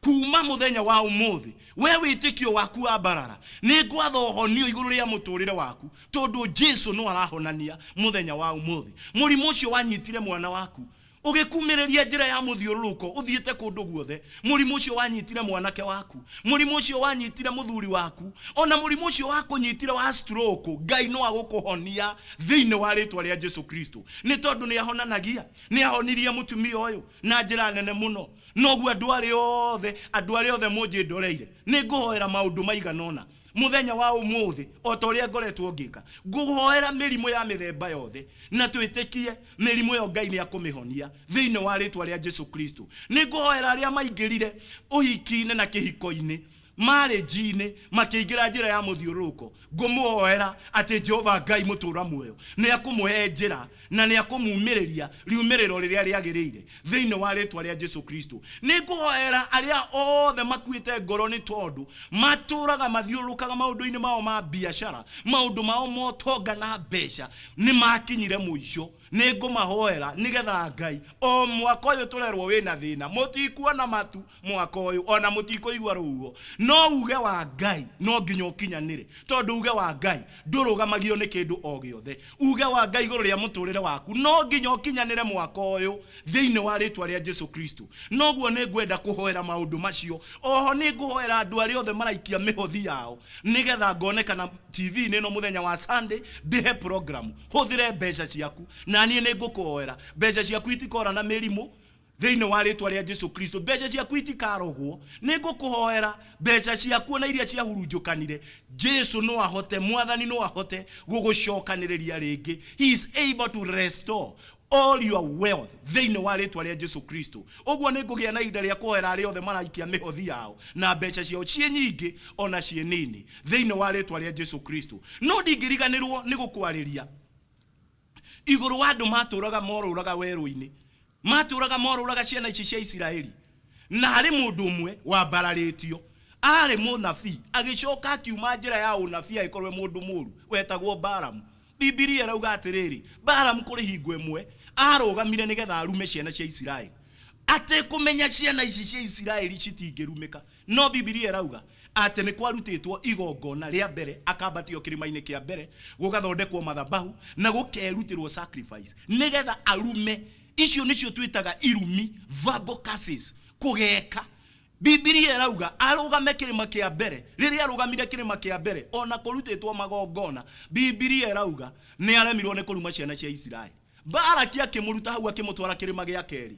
kuma mũthenya wa ũmũthĩ, we wĩtĩkio waku wa mbarara, nĩ ngwatha ũhonio igũrũ rĩa mũtũrĩre waku, tondũ Jesu no arahonania mũthenya wa ũmũthĩ. Mũrimũ ũcio wanyitire mwana waku ũgĩkumĩrĩria njĩra ya mũthiũrũrũko ũthiĩte kũndũ guothe, mũrimũ ũcio wanyitire mwanake waku, mũrimũ ũcio wanyitire mũthuri waku, ona mũrimũ ũcio wakũnyitire wa stroke, Ngai no agũkũhonia thĩinĩ wa rĩtwa rĩa Jesu Kristo, nĩ tondũ nĩ ahonanagia. Nĩ ahonirie mũtumia ũyũ na njĩra nene mũno. Noguo andũ arĩa othe, andũ arĩa othe mũnjĩndoreire, nĩ ngũhoera maũndũ maigana ũna mũthenya wa ũmũthĩ, o ta ũrĩa ngoretwo ngĩka. Ngũhoera mĩrimũ ya mĩthemba yothe, na twĩtĩkie mĩrimũ ĩyo Ngai nĩ akũmĩhonia thĩinĩ wa rĩtwa rĩa Jesu Kristo. Nĩ ngũhoera arĩa maingĩrire ũhiki-inĩ na kĩhiko-inĩ, marriage-inĩ, makĩingĩra njĩra ya mũthiũrũrũko. Ngũmũhoera atĩ Jehova Ngai mũtũũra muoyo nĩ akũmũhe njĩra na nĩ akũmumĩrĩria riumĩrĩro rĩrĩa rĩagĩrĩire thĩinĩ wa rĩtwa rĩa Jesu Kristo. Nĩ ngũhoera arĩa othe makuĩte ngoro nĩ tondũ matũũraga mathiũrũrũkaga maũndũ-inĩ mao ma biacara, maũndũ mao ma ũtonga na mbeca nĩ makinyire mũico. Nĩ ngũmahoera nĩgetha Ngai, o mwaka ũyũ tũrerwo wĩna thĩna, mũtikuona matu mwaka ũyũ, ona mũtikũigua rũhuho, no uge wa Ngai no nginya ũkinyanĩre, tondũ uge wa Ngai ndũrũgamagio nĩ kĩndũ o gĩothe. Uge wa Ngai igũrũ rĩa mũtũrĩre waku no nginya ũkinyanĩre mwaka ũyũ thĩinĩ wa rĩtwa rĩa Jesu Kristo. Noguo nĩ ngwenda kũhoera maũndũ macio. Oho nĩ ngũhoera andũ arĩa othe maraikia mĩhothi yao nĩgetha ngonekana TV-inĩ ĩno mũthenya wa Sunday ndĩhe program. Hũthĩre mbeca ciaku na niĩ nĩ ngũkũhoera. Mbeca ciaku itikora na mĩrimũ thĩinĩ wa rĩtwa rĩa Jesu Kristo. Mbeca ciaku itikarogwo. Nĩ ngũkũhoera mbeca ciaku ona iria ciahurunjũkanire, Jesu no ahote, Mwathani no ahote gũgũcokanĩrĩria rĩngĩ. He is able to restore. All your wealth thĩinĩ wa rĩtwa rĩa Jesu Kristo. Ũguo nĩ ngũgĩa na ihinda rĩa kũhoera arĩa othe maraikia mĩhothi yao na mbeca ciao ciĩ nyingĩ ona ciĩ nini thĩinĩ wa rĩtwa rĩa Jesu Kristo. No ndingĩriganĩrwo nĩ gũkwarĩria igũrũ wa andũ matũraga morũraga werũ-inĩ, matũraga morũraga ciana ici cia Isiraeli, na harĩ mũndũ ũmwe wambararĩtio arĩ mũnabii agĩcoka akiuma njĩra ya ũnabii agĩkorwo e mũndũ mũru wetagwo Balamu. Bibilia ĩrauga atĩrĩrĩ, Balamu kũrĩ hingo ĩmwe arũgamire nĩgetha arume ciana cia Isiraeli, atekũmenya ciana ici cia Isiraeli citingĩrumĩka. No Bibilia ĩrauga atĩ nĩ kwarutĩtwo igongona rĩa mbere, akambatio kĩrĩma-inĩ kĩa mbere, gũgathondekwo mathabahu na gũkerutĩrwo sacrifice nĩgetha arume. Icio nĩcio twĩtaga irumi, verbal curses, kũgeka. Bibilia ĩrauga arũgame kĩrĩma kĩa mbere. Rĩrĩa arũgamire kĩrĩma kĩa mbere, ona kũrutĩtwo magongona, Bibilia ĩrauga nĩ aremirwo nĩ kũruma ciana cia Isiraeli. Balaki akĩmũruta hau akĩmũtwara kĩrĩma gĩa kerĩ,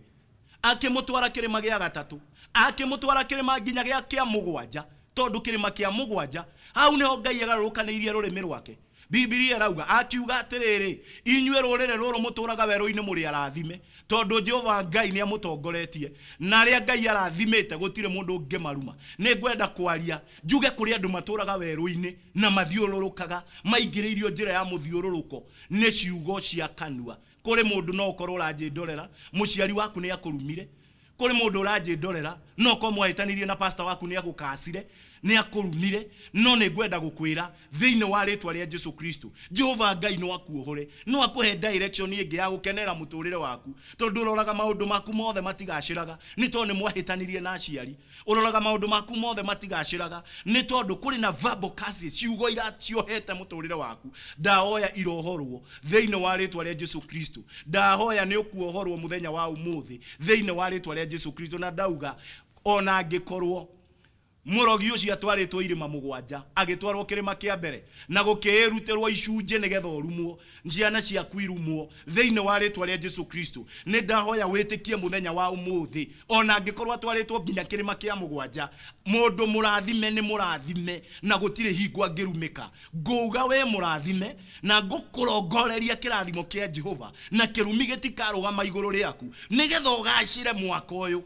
akĩmũtwara kĩrĩma gĩa gatatũ, akĩmũtwara kĩrĩma nginya gĩa kĩa mũgwanja, tondũ kĩrĩma kĩa mũgwanja hau nĩho Ngai agarũrũkanĩirie rũrĩmĩ rwake. Bibilia ĩrauga, akiuga atĩrĩrĩ, inyuĩ rũrĩrĩ rũrũ mũtũũraga werũ-inĩ mũrĩ arathime, tondũ Jehova Ngai nĩ amũtongoretie, na arĩa Ngai arathimĩte gũtirĩ mũndũ ũngĩmaruma. Nĩ ngwenda kwaria njuge kũrĩ andũ matũũraga werũ-inĩ na mathiũrũrũkaga maingĩrĩirio njĩra ya mũthiũrũrũko nĩ ciugo cia kanua. Kũrĩ mũndũ no ũkorwo ũranjĩndorera, mũciari waku nĩ akũrumire. Kũrĩ mũndũ ũranjĩndorera, no ũkorwo mwahĩtanirie na pastor waku nĩ agũkacire, nĩ akũrumire, no nĩ ngwenda gũkwĩra thĩinĩ wa rĩtwa rĩa Jesu Kristo, Jehova Ngai no akuohore, no akũhe direction ĩngĩ ya gũkenera mũtũrĩre waku, tondũ ũroraga maũndũ maku mothe matigacĩraga nĩ tondũ nĩ mwahĩtanirie na aciari. Ũroraga maũndũ maku mothe matigacĩraga nĩ tondũ kũrĩ na verbal curses, ciugo iraciohete mũtũrĩre waku. Ndahoya irohorwo thĩinĩ wa rĩtwa rĩa Jesu Kristo. Ndahoya nĩ ũkuohorwo mũthenya wa ũmũthĩ thĩinĩ wa rĩtwa rĩa Jesu Kristo. Na ndauga ona angĩkorwo mũrogi ũcio atwarĩtwo irĩma mũgwanja, agĩtwarwo kĩrĩma kĩa mbere na gũkĩĩrutĩrwo icunjĩ nĩgetha ũrumwo, ciana ciaku irumwo thĩinĩ wa rĩtwa rĩa Jesu Kristo. Nĩ ndahoya wĩtĩkie mũthenya wa ũmũthĩ, ona angĩkorwo atwarĩtwo nginya kĩrĩma kĩa mũgwanja, mũndũ mũrathime nĩ mũrathime na gũtirĩ hingo angĩrumĩka. Ngũuga wĩ mũrathime na ngũkũrongoreria kĩrathimo kĩa Jehova, na kĩrumi gĩtikarũgama igũrũ rĩaku, nĩgetha ũgacĩre mwaka ũyũ.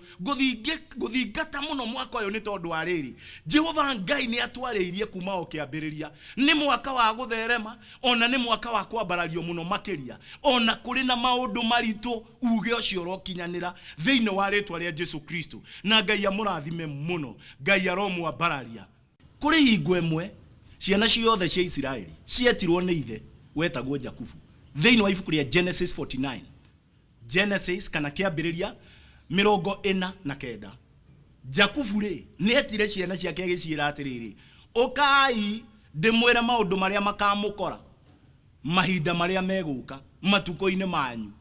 Ngũthingata mũno mwaka ũyũ nĩ tondũ wa rĩrĩ, Jehova Ngai nĩ atwarĩirie kuma o kĩambĩrĩria. Nĩ mwaka wa gũtherema, ona nĩ mwaka wa kwambarario mũno makĩria, ona kũrĩ na maũndũ maritũ, uge ũcio ũrokinyanĩra thĩinĩ wa rĩtwa rĩa Jesu Kristo. Na Ngai amũrathime mũno, Ngai aromwambararia. Kũrĩ hingo ĩmwe ciana ciothe cia Isiraeli cietirwo nĩ ithe wetagwo Jakubu. Thĩinĩ wa ibuku rĩa Genesis 49, Genesis kana Kĩambĩrĩria 49, Jakubu-rĩ, nĩetire ciana ciake agĩciĩra atĩrĩrĩ, Ũkai ndĩmwĩre maũndũ marĩa makamũkora mahinda marĩa megũka matukũ-inĩ manyu.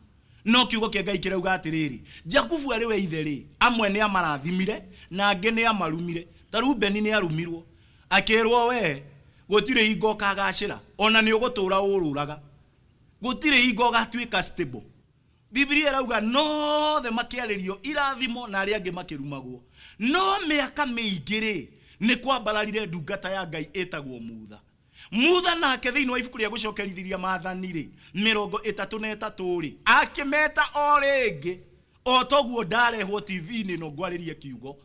No kiugo kĩa Ngai kĩrauga atĩrĩrĩ, Jakubu arĩ we ithe-rĩ, amwe nĩamarathimire na angĩ nĩamarumire. Ta Rubeni nĩarumirwo, akĩĩrwo, Wee gũtirĩ hingo ũkagacĩra, o na nĩũgũtũũra ũũrũraga. Gũtirĩ hingo ũgatuĩka stable. Bibilia ĩrauga no othe makĩarĩrio irathimo na arĩa angĩ makĩrumagwo. No mĩaka mĩingĩ-rĩ, nĩ kwambararire ndungata ya Ngai ĩtagwo Mutha. Mutha nake thĩinĩ wa ibuku rĩa gũcokerithiria maathani-rĩ, 33-rĩ, akĩmeta o rĩngĩ, o toguo ndarehwo TV-inĩ ĩno ngwarĩrie kiugo,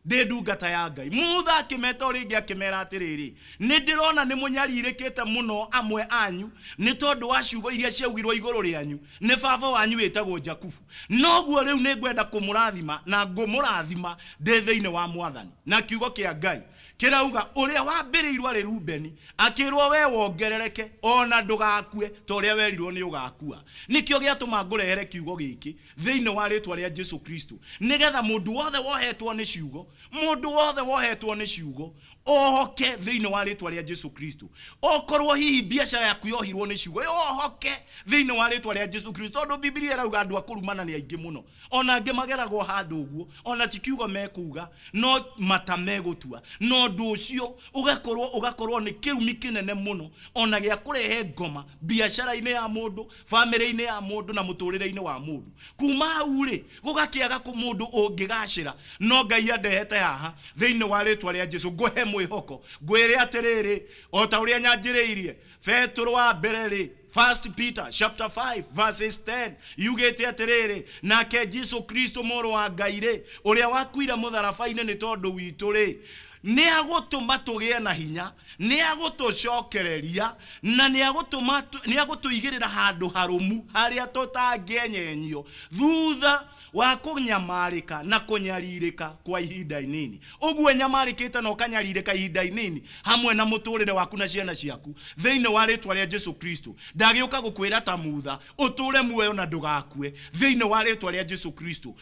ndĩ ndungata ya Ngai. Mutha akĩmeta o rĩngĩ akĩmera atĩrĩrĩ, nĩ ndĩrona nĩ mũnyarirĩkĩte mũno amwe anyu nĩ tondũ wa ciugo iria ciaugirwo igũrũ rĩanyu nĩ baba wanyu wĩtagwo Jakubu. Noguo rĩu nĩ ngwenda kũmũrathima na ngũmũrathima ndĩ thĩinĩ wa Mwathani. Na kiugo kĩa Ngai kĩrauga ũrĩa wambĩrĩirwo arĩ Rubeni akĩrwo we wongerereke o na ndũgakue ta ũrĩa werirwo nĩ ũgakua. Nĩkĩo gĩatũma ngũrehere kiugo gĩkĩ thĩinĩ wa rĩtwa rĩa Jesu Kristo, nĩgetha mũndũ wothe wohetwo nĩ ciugo, mũndũ wothe wohetwo nĩ ciugo ohoke thĩinĩ wa rĩtwa rĩa Jesu Kristo. Okorwo hihi biacara yaku yohirwo nĩ ciugo, yohoke thĩinĩ wa rĩtwa rĩa Jesu Kristo, tondũ Bibilia ĩrauga andũ a kũrumana nĩ aingĩ mũno, ona angĩ mageragwo handũ ũguo, ona ti kiugo mekuga, no mata megũtua, na ũndũ ũcio ũgakorwo nĩ kĩrumi kĩnene mũno, ona gĩa kũrehe ngoma biacara-inĩ ya mũndũ, bamĩrĩ-inĩ ya mũndũ, na mũtũrĩre-inĩ wa mũndũ. Kuma hau rĩ, gũgakĩaga kũ mũndũ ũngĩgacĩra. No Ngai andehete haha thĩinĩ wa rĩtwa rĩa Jesu, ngũhe mwĩhoko, ngwĩre atĩrĩrĩ, o ta ũrĩa nyanjĩrĩirie Petero wa mbere rĩ, First Peter chapter 5 verses 10 yugĩte atĩrĩrĩ, nake Jesu Kristo mũrũ wa Ngai rĩ, ũrĩa wakuire mũtharaba-inĩ nĩ tondũ witũ rĩ, nĩ agũtũma tũgĩe na hinya, nĩ agũtũcokereria, na nĩ agũtũma nĩ agũtũigĩrĩra handũ harũmu harĩa tũtangĩenyenyio thutha wa kũnyamarĩka na kũnyarirĩka kwa ihinda inini. Ũguo nyamarĩkĩte na ũkanyarirĩka ihinda inini hamwe na mũtũrĩre waku na ciana ciaku thĩinĩ wa rĩtwa rĩa Jesu Kristo. Ndagĩũka gũkwĩra ta mutha ũtũre muoyo na ndũgakue thĩinĩ wa rĩtwa rĩa Jesu Kristo.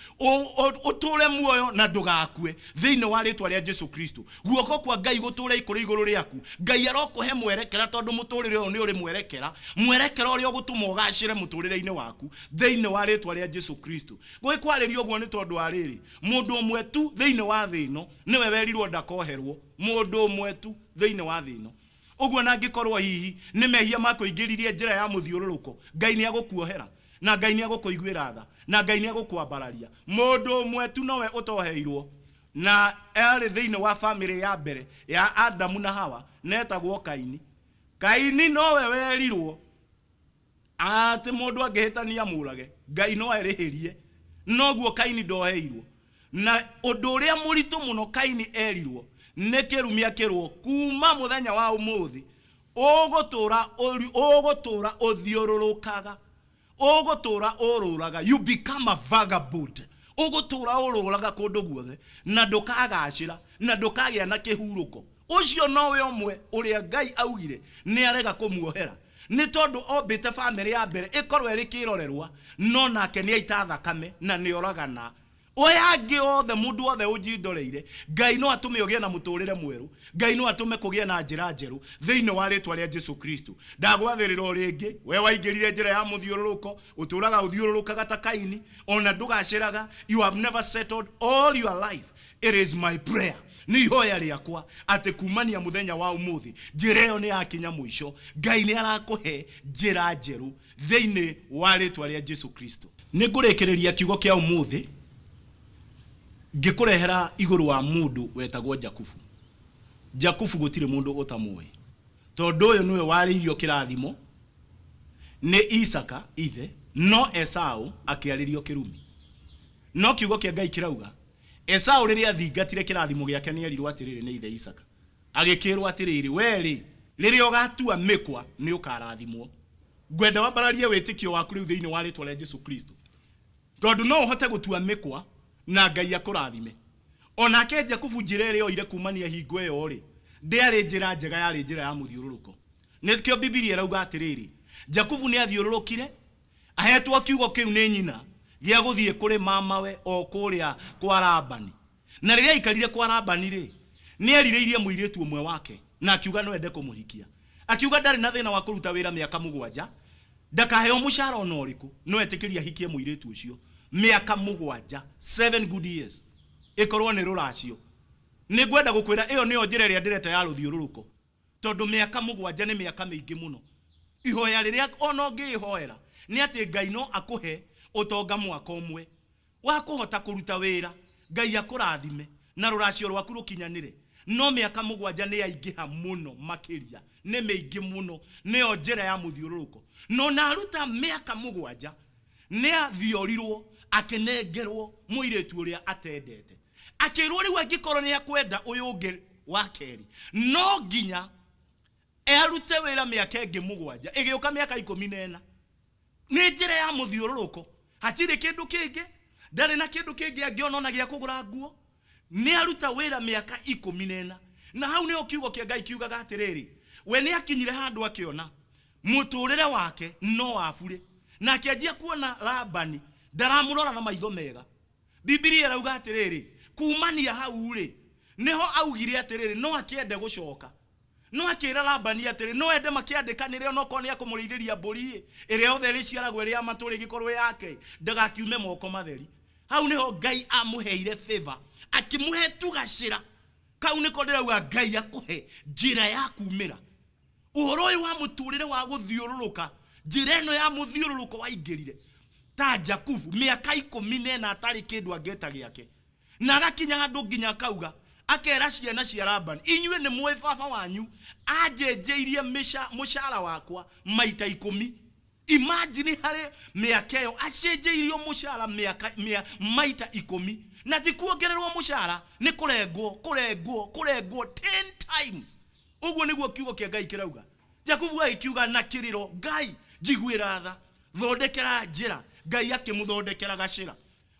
Ũtũre muoyo na ndũgakue thĩinĩ wa rĩtwa rĩa Jesu Kristo. Guoko kwa Ngai gũtũre kũrĩ igũrũ rĩaku. Ngai arokũhe mwerekera tondũ mũtũrĩre ũyũ nĩ ũrĩ mwerekera, mwerekera ũrĩa ũgũtũma ũgacĩre mũtũrĩre-inĩ waku thĩinĩ wa rĩtwa rĩa Jesu Kristo. Gwĩkwarĩria ũguo nĩ tondũ wa rĩrĩ, mũndũ ũmwe tu thĩinĩ wa thĩ ĩno nĩwe werirwo ndakoherwo, mũndũ ũmwe tu thĩinĩ wa thĩ ĩno. Ũguo na angĩkorwo hihi nĩ mehia makũingĩririe njĩra ya mũthiũrũrũko, Ngai nĩ agũkuohera, na Ngai nĩ agũkũiguĩra tha, na Ngai nĩ agũkwambararia. Mũndũ ũmwe tu nowe ũtoheirwo, na arĩ thĩinĩ wa famĩlĩ ya mbere ya Adamu na Hawa, na etagwo Kaini. Kaini nowe werirwo atĩ mũndũ angĩhĩtania amũrage, Ngai no erĩhĩrie. Noguo Kaini ndoheirwo. Na ũndũ ũrĩa mũritũ mũno Kaini erirwo nĩ kĩrumi akĩrwo kuma mũthenya wa ũmũthĩ ũgũtũra ũgũtũra ũthiũrũrũkaga, ũgũtũra ũrũraga, you become a vagabond, ũgũtũra ũrũraga kũndũ guothe na ndũkagacĩra na ndũkagĩa na kĩhurũko. Ũcio nowe ũmwe ũrĩa Ngai augire nĩ arega kũmuohera nĩ tondũ ombĩte famĩlĩ ya mbere ĩkorwo ĩrĩ kĩrorerwa, no nake nĩ aita thakame na nĩ oragana. Oya angĩ othe, mũndũ wothe ũnjindoreire, Ngai no atũme ũgĩe na mũtũrĩre mwerũ. Ngai no atũme kũgĩe na njĩra njerũ thĩinĩ wa rĩtwa rĩa Jesu Kristo. Ndagwathĩrĩra o rĩngĩ, we waingĩrire njĩra ya mũthiũrũrũko, ũtũraga ũthiũrũrũkaga ta Kaini, ona ndũgacĩraga, you have never settled all your life. It is my prayer, nĩ ihoya rĩakwa atĩ kumania mũthenya wa ũmũthĩ njĩra ĩyo nĩ yakinya mũico. Ngai nĩ arakũhe njĩra njerũ thĩinĩ wa rĩtwa rĩa Jesu Kristo. Nĩ ngũrĩkĩrĩria kiugo kĩa ũmũthĩ ngĩkũrehera igũrũ wa mũndũ wetagwo Jakubu. Jakubu gũtirĩ mũndũ ũtamũĩ, tondũ ũyũ nĩwe warĩirio kĩrathimo nĩ Isaka ithe, no Esau akĩarĩrio kĩrumi. No kiugo kĩa Ngai kĩrauga Esau rĩrĩa athingatire kĩrathimo gĩake nĩerirwo atĩrĩrĩ nĩ ithe Isaka, agĩkĩĩrwo atĩrĩrĩ, Wee-rĩ, rĩrĩa ũgatua mĩkwa nĩũkarathimwo. Ngwenda wambararie wĩtĩkio waku rĩu thĩinĩ wa rĩtwa rĩa Jesu Kristo, tondũ no ũhote gũtua mĩkwa na Ngai akũrathime. O nake Jakubu njĩra ĩrĩa oire kumania hingo ĩyo-rĩ, ndĩarĩ njĩra njega, yarĩ njĩra ya mũthiũrũrũko. Nĩkĩo Bibilia ĩrauga atĩrĩrĩ, Jakubu nĩathiũrũrũkire Ahetwo kiugo kĩu nĩ nyina gĩa gũthiĩ kũrĩ mamawe o kũrĩa kwa Labani. Na rĩrĩa aikarire kwa Labani-rĩ, nĩerirĩirie mũirĩtu ũmwe wake, na akiuga no ende kũmũhikia. Akiuga ndarĩ na thĩna wa kũruta wĩra mĩaka mũgwanja, ndakaheo mũcara o na ũrĩkũ, no etĩkĩrie ahikie mũirĩtu ũcio mĩaka mũgwanja, seven good years, ĩkorwo nĩ rũracio. Nĩngwenda gũkwĩra ĩyo nĩyo njĩra ĩrĩa ndĩreta ya rũthiũrũrũko. Tondũ mĩaka mũgwanja nĩ mĩaka mĩingĩ mũno. Ihoya rĩrĩa o na ũngĩĩhoera nĩ atĩ Ngai no akũhe ũtonga mwaka ũmwe wa kũhota kũruta wĩra, Ngai akũrathime na rũracio rwaku rũkinyanĩre. No mĩaka mũgwanja nĩ yaingĩha mũno makĩria, nĩ mĩingĩ mũno, nĩyo njĩra ya mũthiũrũrũko. No na aruta mĩaka mũgwanja, nĩ athiorirwo akĩnengerwo mũirĩtu ũrĩa atendete. Akĩrwo rĩu angĩkorwo nĩ akwenda ũyũ ũngĩ wa kerĩ, no nginya arute wĩra mĩaka ĩngĩ mũgwanja, ĩgĩũka mĩaka 14. Nĩ njĩra ya mũthiũrũrũko, hatirĩ kĩndũ kĩngĩ, ndarĩ na kĩndũ kĩngĩ angĩona ona gĩa kũgũra nguo. Nĩ aruta wĩra mĩaka 14. Na hau nĩho kiugo kĩa Ngai kiugaga atĩrĩrĩ, we nĩ akinyire handũ akĩona mũtũrĩre wake no wa burĩ, na akĩanjia kuona Labani ndaramũrora na maitho mega. Bibilia ĩrauga atĩrĩrĩ, kumania hau-rĩ, nĩho augire atĩrĩrĩ, no akĩende gũcoka. No akĩra Labani atĩrĩ, no ende makĩandĩkanĩre onokorwo nĩ akũmũrĩithĩria mbũri-ĩ, ĩrĩa yothe ĩrĩciaragwo ĩrĩ ya matũũra ĩgĩkorwo ĩ yake, ndagakiume moko matheri. Hau nĩho Ngai amũheire favor, akĩmũhe tugacĩra. Kau nĩko ndĩrauga Ngai akũhe njĩra ya kumĩra. Ũhoro ũyũ wa mũtũrĩre wa gũthiũrũrũka, njĩra ĩno ya mũthiũrũrũko waingĩrire ta Jakubu mĩaka 14 atarĩ kĩndũ angĩeta gĩake, na agakinya handũ nginya akauga, akera ciana cia Labani, inyuĩ nĩ mũĩ baba wanyu anjenjeirie mũcara wakwa maita ikũmi. Imagine harĩ mĩaka ĩyo acenjeirio mũcara mĩaka mĩa, maita ikũmi na ti kuongererwo mũcara nĩ kũrengwo kũrengwo kũrengwo 10 times. Ũguo nĩguo kiugo kĩa Ngai kĩrauga. Jakubu agĩkiuga na kĩrĩro, Ngai njiguĩra tha, thondekera njĩra. Ngai akĩmũthondekera gacĩra.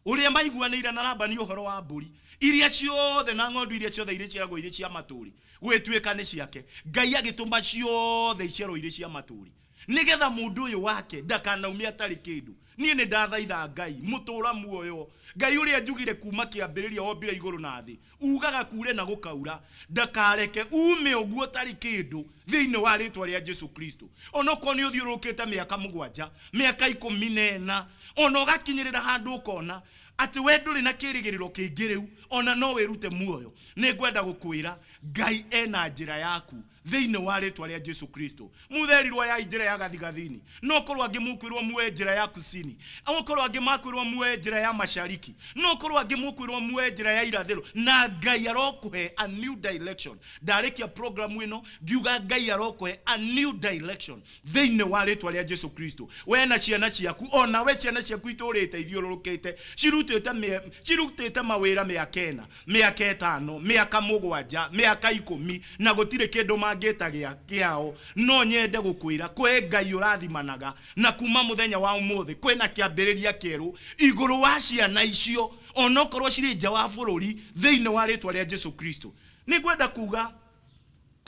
Ũrĩa maiguanĩire na Labani ũhoro wa mbũri iria ciothe na ng'ondu iria ciothe irĩciaragwo irĩ cia matũũrĩ gũgĩtuĩka nĩ ciake. Ngai agĩtũma ciothe iciarwo irĩ cia matũũrĩ, nĩgetha mũndũ ũyũ wake ndakanaume atarĩ kĩndũ. Niĩ nĩ ndathaitha Ngai mũtũũra muoyo, Ngai ũrĩa njugire kuma kĩambĩrĩria wombire igũrũ na thĩ, ugaga kure na gũkaura, ndakareke ume ũguo ũtarĩ kĩndũ thĩinĩ wa rĩtwa rĩa Jesu Kristo. Onokorwo nĩ ũthiũrũrũkĩte mĩaka mũgwanja, mĩaka ikũmi na ĩna, ona ũgakinyĩrĩra handũ ũkona atĩ we ndũrĩ na kĩrĩgĩrĩro kĩngĩ rĩu, ona no wĩrute muoyo, nĩ ngwenda gũkwĩra Ngai ena njĩra yaku thĩinĩ wa rĩtwa rĩa Jesu Kristo. Mutherirwo ya njĩra ya gathigathini, no korwo angĩ mukwĩrwo muoe njĩra ya kusini, okorwo angĩ makwĩrwo muoe njĩra ya mashariki, no korwo angĩ mukwĩrwo muoe njĩra ya irathĩro, na Ngai arokũhe a new direction. Ndarĩkia programu ĩno ngiuga Ngai arokũhe a new direction thĩinĩ wa rĩtwa rĩa Jesu Kristo. We na ciana ciaku, ona we ciana ciaku itũrĩte ithiũrũrũkĩte, cirutĩte mĩe- cirutĩte mawĩra mĩaka ĩna, mĩaka ĩtano, mĩaka mũgwanja, mĩaka ikũmi, na gũtirĩ kĩndũ mangĩta gĩa kĩao. No nyende gũkwĩra kwĩ Ngai ũrathimanaga, na kuma mũthenya wa ũmũthĩ kwĩna kĩambĩrĩria kĩerũ igũrũ wa ciana icio, onokorwo cirĩ nja wa bũrũri, thĩinĩ wa rĩtwa rĩa Jesu Kristo. Nĩ ngwenda kuga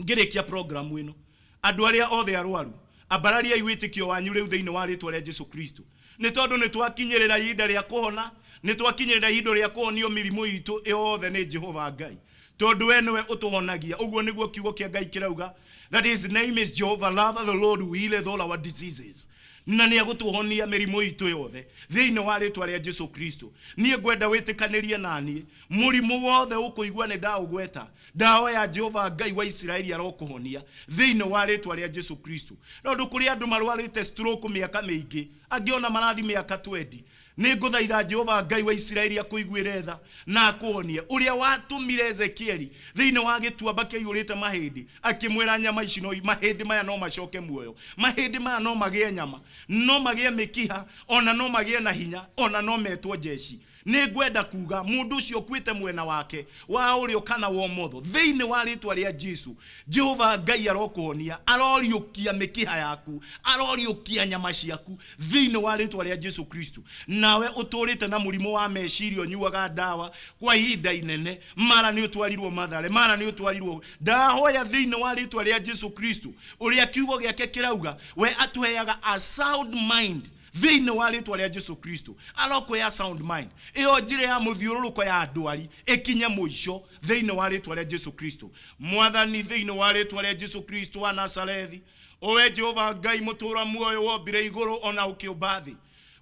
ngĩrĩkia programu ĩno, andũ arĩa othe arwaru, ambarariai wĩtĩkio wanyu rĩu thĩinĩ wa rĩtwa rĩa Jesu Kristo, nĩ tondũ nĩ twakinyĩrĩra ihinda rĩa kũhona, nĩ twakinyĩrĩra ihinda rĩa kũhonio mĩrimũ itũ yothe nĩ Jehova Ngai, tondũ we nĩwe ũtũhonagia. Ũguo nĩguo kiugo kĩa Ngai kĩrauga, that his name is Jehovah Rapha, the Lord who healeth all our diseases. Na nĩ agũtũhonia mĩrimũ itũ yothe thĩinĩ wa rĩtwa rĩa Jesu Kristo. Niĩ ngwenda wĩtĩkanĩrie na niĩ, mũrimũ wothe ũkũigua nĩ ndaũgweta, ndahoya Jehova Ngai wa Isiraeli arokũhonia thĩinĩ wa rĩtwa rĩa Jesu Kristo. Tondũ kũrĩ andũ marwarĩte stroke mĩaka mĩingĩ, angĩ ona marathi mĩaka 20. Nĩ ngũthaitha Jehova Ngai wa Isiraeli akũiguĩre tha na akũhonie. Ũrĩa watũmire Ezekieli thĩinĩ wa gĩtuamba kĩaiyũrĩte mahĩndĩ, akĩmwĩra nyama ici no, mahĩndĩ maya no macoke muoyo, mahĩndĩ maya no magĩe nyama, no magĩe mĩkiha, ona no magĩe na hinya, ona no metwo jeshi. Nĩ ngwenda kuga mũndũ ũcio ũkuĩte mwena wake wa ũrĩo kana wa ũmotho, thĩinĩ wa rĩtwa rĩa Jesu, Jehova Ngai arokũhonia, aroriũkia mĩkiha yaku, aroriũkia nyama ciaku thĩinĩ wa rĩtwa rĩa Jesu Kristo. Nawe ũtũrĩte na mũrimũ wa meciria, ũnyuaga ndawa kwa ihinda inene, mara nĩ ũtwarirwo Mathare, mara nĩ ũtwarirwo, ndahoya thĩinĩ wa rĩtwa rĩa Jesu Kristo, ũrĩa kiugo gĩake kĩrauga, we atũheaga a sound mind thĩinĩ wa rĩtwa rĩa Jesu Kristo. Arokũhe a sound mind, ĩyo njĩra ya mũthiũrũrũko ya ndwari ĩkinye mũico thĩinĩ wa rĩtwa rĩa Jesu Kristo. Mwathani, thĩinĩ wa rĩtwa rĩa Jesu Kristo wa Nazarethi, owe Jehova Ngai mũtũũra muoyo, wombire igũrũ ona ũkĩũmba thĩ,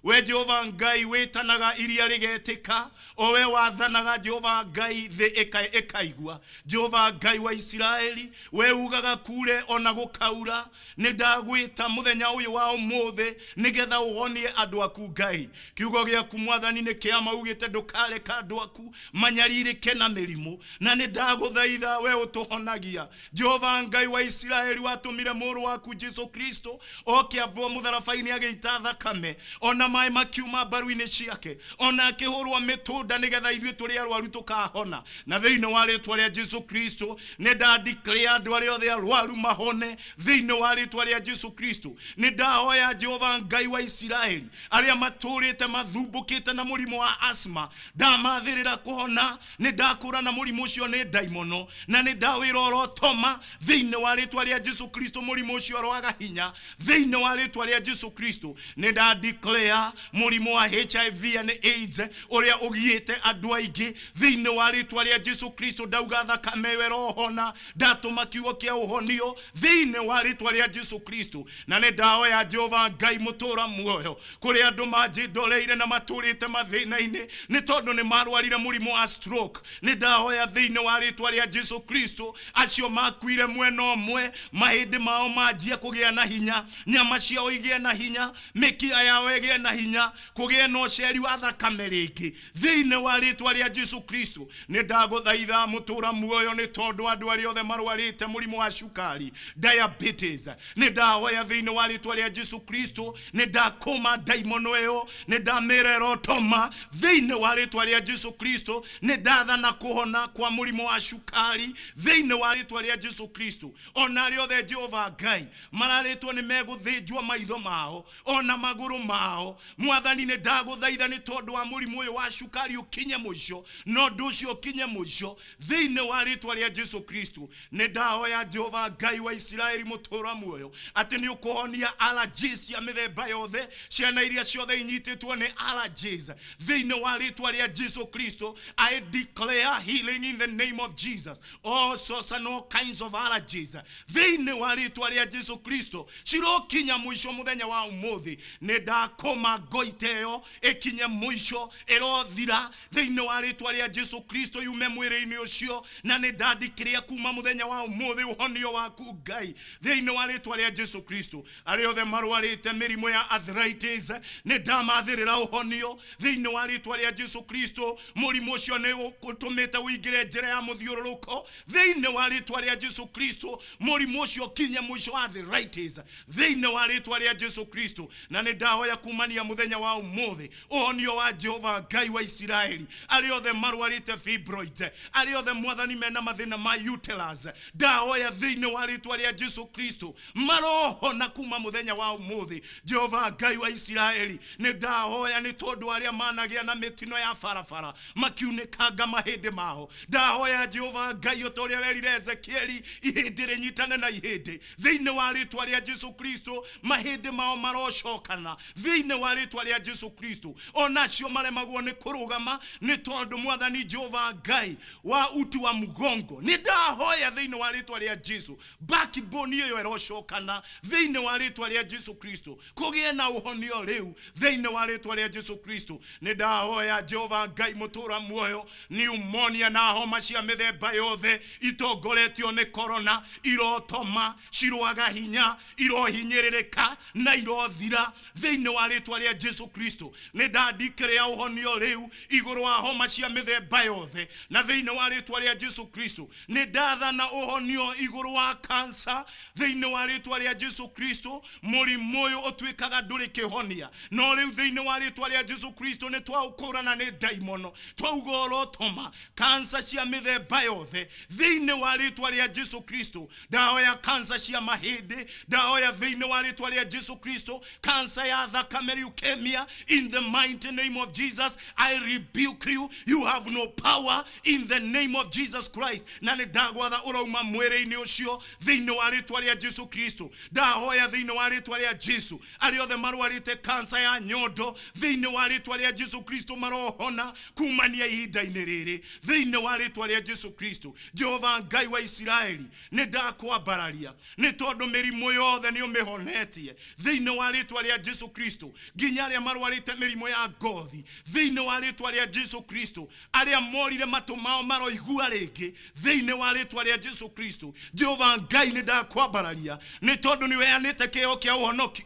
we Jehova Ngai wĩtanaga iria rĩgetĩka, o we wathanaga Jehova Ngai thĩ ĩkaigua, Jehova Ngai wa Isiraeli, we ugaga kure ona gũkaura, nĩ ndagwĩta mũthenya ũyũ wa ũmũthĩ nĩgetha ũhonie andũ aku. Ngai, kiugo gĩaku Mwathani nĩ kĩama, ugĩte ndũkareka andũ aku manyarirĩke na mĩrimũ, na nĩ ndagũthaitha we ũtũhonagia, Jehova Ngai wa Isiraeli, watũmire mũrũ waku Jesu Kristo oke ambwo mũtharaba-inĩ agĩita thakame, ona maĩ makiuma mbaru-inĩ ciake, ona akĩhũrwo mĩtũnda nĩgetha ithuĩ tũrĩ arwaru tũkahona. Na thĩinĩ wa rĩtwa rĩa Jesu Kristo nĩ ndadeclare andũ arĩa othe arwaru mahone thĩinĩ wa rĩtwa rĩa Jesu Kristo. Nĩ ndahoya Jehova Ngai wa Isiraeli, arĩa matũrĩte mathumbũkĩte na mũrimũ wa asthma, ndamathĩrĩra kũhona. Nĩ ndakũrana mũrimũ ũcio nĩ ndaimono, na nĩ ndawĩra ũrotoma thĩinĩ wa rĩtwa rĩa Jesu Kristo. Mũrimũ ũcio ũroaga hinya thĩinĩ wa rĩtwa rĩa Jesu Kristo. Nĩ ndadeclare mũrimũ wa HIV and AIDS ũrĩa ũgiĩte andũ aingĩ thĩinĩ wa rĩtwa rĩa Jesu Kristo, ndauga thakame ĩyo ĩrohona, ndatũma kiugo kĩa ũhonio thĩinĩ wa rĩtwa rĩa Jesu Kristo. Na nĩ ndahoya Jehova Ngai mũtũũra muoyo, kũrĩ andũ manjĩndoreire na matũrĩte mathĩna-inĩ nĩ tondũ nĩ marwarire mũrimũ wa stroke, nĩ ndahoya thĩinĩ wa rĩtwa rĩa Jesu Kristo, acio makuire mwena ũmwe, mahĩndĩ mao manjie kũgĩa na hinya, nyama ciao igĩe na hinya, mĩkiha yao ĩgĩe na na hinya, kũgĩe na ũceri wa thakame rĩngĩ thĩinĩ wa rĩtwa rĩa Jesu Kristo. Nĩ ndagũthaitha mũtũra muoyo, nĩ tondũ andũ arĩa othe marwarĩte mũrimũ wa cukari, diabetes, nĩ ndahoya thĩinĩ wa rĩtwa rĩa Jesu Kristo, nĩ ndakũma ndaimono ĩyo, nĩ ndamĩra ĩrotoma thĩinĩ wa rĩtwa rĩa Jesu Kristo. Nĩ ndathana kũhona kwa mũrimũ wa cukari thĩinĩ wa rĩtwa rĩa Jesu Kristo. Ona arĩa othe, Jehova Ngai, mararĩtwo nĩ megũthĩnjwo maitho mao ona magũrũ mao, Mwathani, nĩ ndagũthaitha nĩ tondũ wa mũrimũ ũyũ wa cukari ũkinye mũico, na ũndũ ũcio ũkinye mũico thĩinĩ wa rĩtwa rĩa Jesu Kristo. Nĩ ndahoya, Jehova Ngai wa Isiraeli mũtũra muoyo, atĩ nĩ ũkũhonia allergies cia mĩthemba yothe, ciana iria ciothe inyitĩtwo nĩ allergies, thĩinĩ wa rĩtwa rĩa Jesu Kristo. I declare healing in the name of Jesus. All sorts and all kinds of allergies, thĩinĩ wa rĩtwa rĩa Jesu Kristo, cirokinya mũico mũthenya wa ũmũthĩ. Nĩ ndakũma ngoite ĩyo ĩkinye mũico, ĩrothira thĩinĩ wa rĩtwa rĩa Jesu Kristo, yume mwĩrĩ-inĩ ũcio, na nĩ ndandikĩrĩa kuma mũthenya wa ũmũthĩ ũhonio waku Ngai thĩinĩ wa rĩtwa rĩa Jesu Kristo. Arĩa othe marwarĩte mĩrimũ ya arthritis, nĩ ndamathĩrĩra ũhonio thĩinĩ wa rĩtwa rĩa Jesu Kristo. Mũrimũ ũcio nĩ ũtũmĩte ũingĩre njĩra ya mũthiũrũrũko, thĩinĩ wa rĩtwa rĩa Jesu Kristo mũrimũ ũcio ũkinye mũico wa arthritis thĩinĩ wa rĩtwa rĩa Jesu Kristo. Na nĩ ndahoya kumania mũthenya wa ũmũthĩ ũhonio wa Jehova Ngai wa Isiraeli. Arĩa othe marwarĩte fibroids, arĩa othe, Mwathani, mena mathĩna ma uterus, ndahoya thĩinĩ wa rĩtwa rĩa Jesu Kristo marohona kuma mũthenya wa ũmũthĩ. Jehova Ngai wa Isiraeli, nĩ ndahoya nĩ tondũ arĩa managĩa na mĩtino ya barabara makiunĩkanga mahĩndĩ mao, ndahoya, Jehova Ngai, o ta ũrĩa werire Ezekieli ihĩndĩ rĩnyitane na ihĩndĩ, thĩinĩ wa rĩtwa rĩa Jesu Kristo mahĩndĩ mao marocokana thĩinĩ wa rĩtwa rĩa Jesu Kristo. Onacio maremagwo nĩ kũrũgama nĩ tondũ, Mwathani Jehova Ngai, wa uti wa mgongo, nĩ ndahoya thĩinĩ wa rĩtwa rĩa Jesu backbone ĩyo ĩrocokana thĩinĩ wa rĩtwa rĩa Jesu Kristo, kũgĩe na ũhonio rĩu thĩinĩ wa rĩtwa rĩa Jesu Kristo. Nĩ ndahoya, Jehova Ngai mũtũra muoyo, pneumonia na homa cia mĩthemba yothe itongoretio nĩ corona irotoma, cirwaga hinya, irohinyĩrĩrĩka na irothira thĩinĩ wa rĩtwa rĩa Jesu Kristo. Nĩ ndandikĩrĩa ũhonio rĩu igũrũ wa homa cia mĩthemba yothe, na thĩinĩ wa rĩtwa rĩa Jesu Kristo nĩ ndathana ũhonio igũrũ wa kansa thĩinĩ wa rĩtwa rĩa Jesu Kristo. Mũrimũ ũyũ ũtuĩkaga ndũrĩ kĩhonia, no rĩu thĩinĩ wa rĩtwa rĩa Jesu Kristo nĩ twaũkũrana nĩ ndaimono, twauga ũrotoma kansa cia mĩthemba yothe thĩinĩ wa rĩtwa rĩa Jesu Kristo. Ndahoya kansa cia mahĩndĩ, ndahoya thĩinĩ wa rĩtwa rĩa Jesu Kristo kansa ya thakame, leukemia, in the mighty name of Jesus I rebuke you. You have no power in the name of Jesus Christ, na nĩ ndagwatha ũrauma mwĩrĩ-inĩ ũcio thĩinĩ wa rĩtwa rĩa Jesu Kristo. Ndahoya thĩinĩ wa rĩtwa rĩa Jesu arĩa othe marwarĩte kansa ya nyondo, thĩinĩ wa rĩtwa rĩa Jesu Kristo marohona kumania ihinda-inĩ rĩrĩ thĩinĩ wa rĩtwa rĩa Jesu Kristo. Jehova Ngai wa Isiraeli, nĩ ndakwambararia nĩ tondũ mĩrimũ yothe nĩ ũmĩhonetie thĩinĩ wa rĩtwa rĩa Jesu Kristo, nginya arĩa marwarĩte mĩrimũ ya ngothi, thĩinĩ wa rĩtwa rĩa Jesu Kristo arĩa morire matũ mao maroigua rĩngĩ thĩinĩ wa rĩtwa rĩa Jesu Kristo. Jehova Ngai, nĩ ndakwambararia nĩ tondũ nĩ ũheanĩte kĩheo kĩa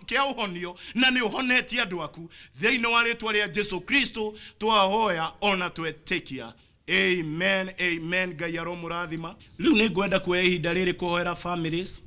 kĩa ũhonio na nĩ ũhonetie andũ aku. Thĩinĩ wa rĩtwa rĩa Jesu Kristo twahoya ona twetĩkia, amen, amen. Ngai aromũrathima. Rĩu nĩ ngwenda kuoya ihinda rĩrĩ kũhoera families,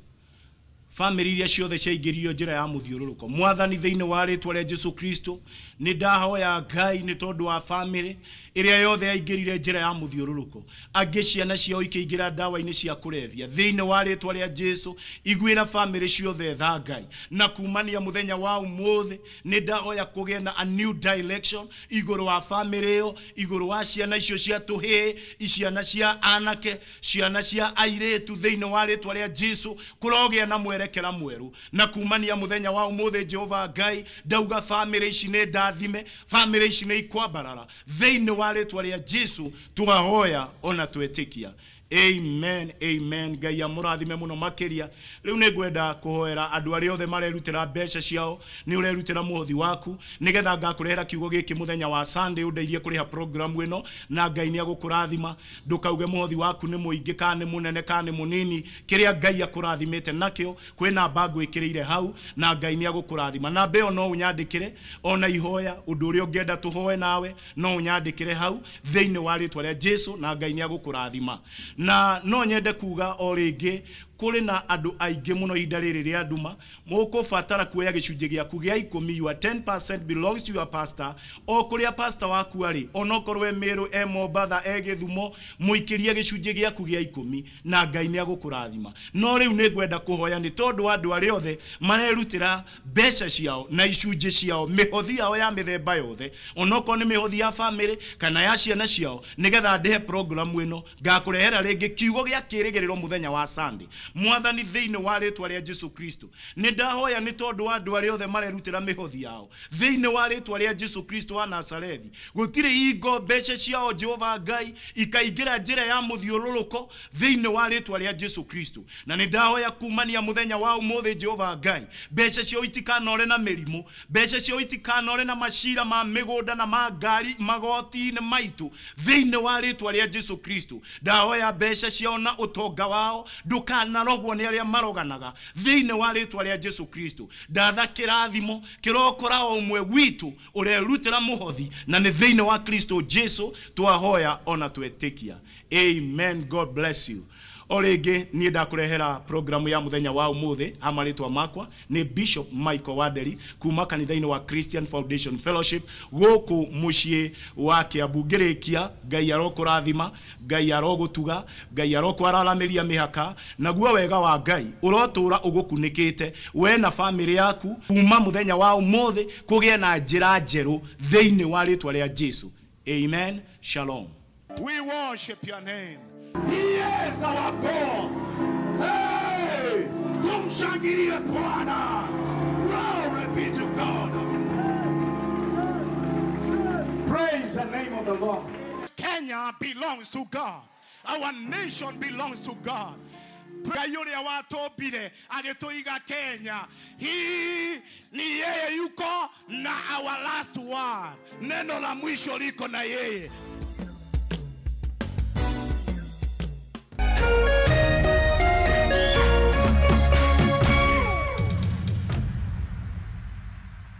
famĩlĩ iria ciothe ciaingĩririo njĩra ya mũthiũrũrũko. Mwathani, thĩinĩ wa rĩtwa rĩa Jesu Kristo, nĩ ndahoya Ngai nĩ tondũ wa famĩlĩ ĩrĩa yothe yaingĩrire njĩra ya mũthiũrũrũko, angĩ ciana ciao ikĩingĩra ndawa-inĩ cia kũrebia. Thĩinĩ wa rĩtwa rĩa Jesu, iguĩra famĩlĩ ciothe tha, Ngai, na kumania mũthenya wa ũmũthĩ nĩ ndahoya kũgĩe na a new direction igũrũ wa famĩlĩ ĩyo, igũrũ wa ciana icio cia tũhĩĩ, ciana cia anake, ciana cia airĩtu. Thĩinĩ wa rĩtwa rĩa Jesu kũrogĩa na mwerekera mwerũ, na kumania mũthenya wa ũmũthĩ, Jehova Ngai, ndauga famĩlĩ ici nĩ ndathime, famĩlĩ ici nĩ ikwambarara. Thĩinĩ wa rĩtwa rĩa Jesu twahoya ona twetĩkia, Amen, amen. Ngai amũrathime mũno makĩria. Rĩu nĩ ngwenda kũhoera andũ arĩa othe marerutĩra mbeca ciao. Nĩ ũrerutĩra mũhothi waku nĩgetha ngakũrehera kiugo gĩkĩ mũthenya wa Sunday ũndeithie kũrĩha programu ĩno, na Ngai nĩ agũkũrathima. Ndũkauge mũhothi waku nĩ mũingĩ kana nĩ mũnene kana nĩ mũnini. Kĩrĩa Ngai akũrathimĩte nakĩo, kwĩ namba ngwĩkĩrĩire hau, na Ngai nĩ agũkũrathima. Namba ĩyo no ũnyandĩkĩre ona ihoya, ũndũ ũrĩa ũngĩenda tũhoe nawe no ũnyandĩkĩre hau thĩinĩ wa rĩtwa rĩa Jesu, na Ngai nĩ agũkũrathima. Na no nyende kuga o rĩngĩ, kũrĩ na andũ aingĩ mũno ihinda rĩrĩ rĩa nduma mũkũbatara kuoya gĩcunjĩ gĩaku gĩa ikũmi. Your 10% belongs to your pastor. O kũrĩa pastor waku arĩ, onokorwo e Meru, e Mombatha, e Gĩthumo, mũikĩrie gĩcunjĩ gĩaku gĩa ikũmi na Ngai nĩ agũkũrathima. No rĩu nĩ ngwenda kũhoya nĩ tondũ wa andũ arĩa othe marerutĩra mbeca ciao na icunjĩ ciao, mĩhothi yao ya mĩthemba yothe, onokorwo nĩ mĩhothi ya famĩlĩ kana ya ciana ciao, nĩgetha ndĩhe programu ĩno. Ngakũrehera rĩngĩ kiugo gĩa kĩĩrĩgĩrĩro mũthenya wa Sunday. Mwathani, thĩinĩ wa rĩtwa rĩa Jesu Kristo, nĩ ndahoya nĩ tondũ wa andũ arĩa othe marerutĩra mĩhothi yao thĩinĩ wa rĩtwa rĩa Jesu Kristo wa Nazarethi. Gũtirĩ hingo mbeca ciao, Jehova Ngai, ikaingĩra njĩra ya mũthiũrũrũko thĩinĩ wa rĩtwa rĩa Jesu Kristo. Na nĩ ndahoya kumania mũthenya wa ũmũthĩ, Jehova Ngai, mbeca ciao itikanore na mĩrimũ, mbeca ciao itikanore na macira ma mĩgũnda na ma ngari magoti-inĩ maitũ thĩinĩ wa rĩtwa rĩa Jesu Kristo. Ndahoya mbeca ciao na ũtonga wao ndũkanarogwo nĩ arĩa maroganaga thĩinĩ wa rĩtwa rĩa Jesu Kristo. Ndatha kĩrathimo kĩrokora o ũmwe witũ ũrerutĩra mũhothi, na nĩ thĩinĩ wa Kristo Jesu twahoya ona twetĩkia. Amen. God bless you. O rĩngĩ niĩ ndakũrehera programu ya mũthenya wa ũmũthĩ. Ha marĩtwa makwa nĩ Bishop Michael Wanderi kuma kanitha-inĩ wa Christian Foundation Fellowship gũkũ mũciĩ wa Kiambu. Ngĩrĩkia, Ngai arokũrathima, Ngai arogũtuga, Ngai arokwaramĩria mĩhaka, naguo wega wa Ngai ũrotũra ũgũkunĩkĩte we na famĩlĩ yaku kuma mũthenya wa ũmũthĩ, kũgĩe na njĩra njerũ thĩinĩ wa rĩtwa rĩa Jesu. Amen. Shalom. We worship your name. He is our God. Hey, tumshangilie Bwana. Glory be to God. Praise the name of the Lord. Kenya belongs to God. Our nation belongs to God. Ngai ũrĩa watũmbire agĩtũiga Kenya, hii ni yeye yuko na our last word. Neno la mwisho liko na yeye.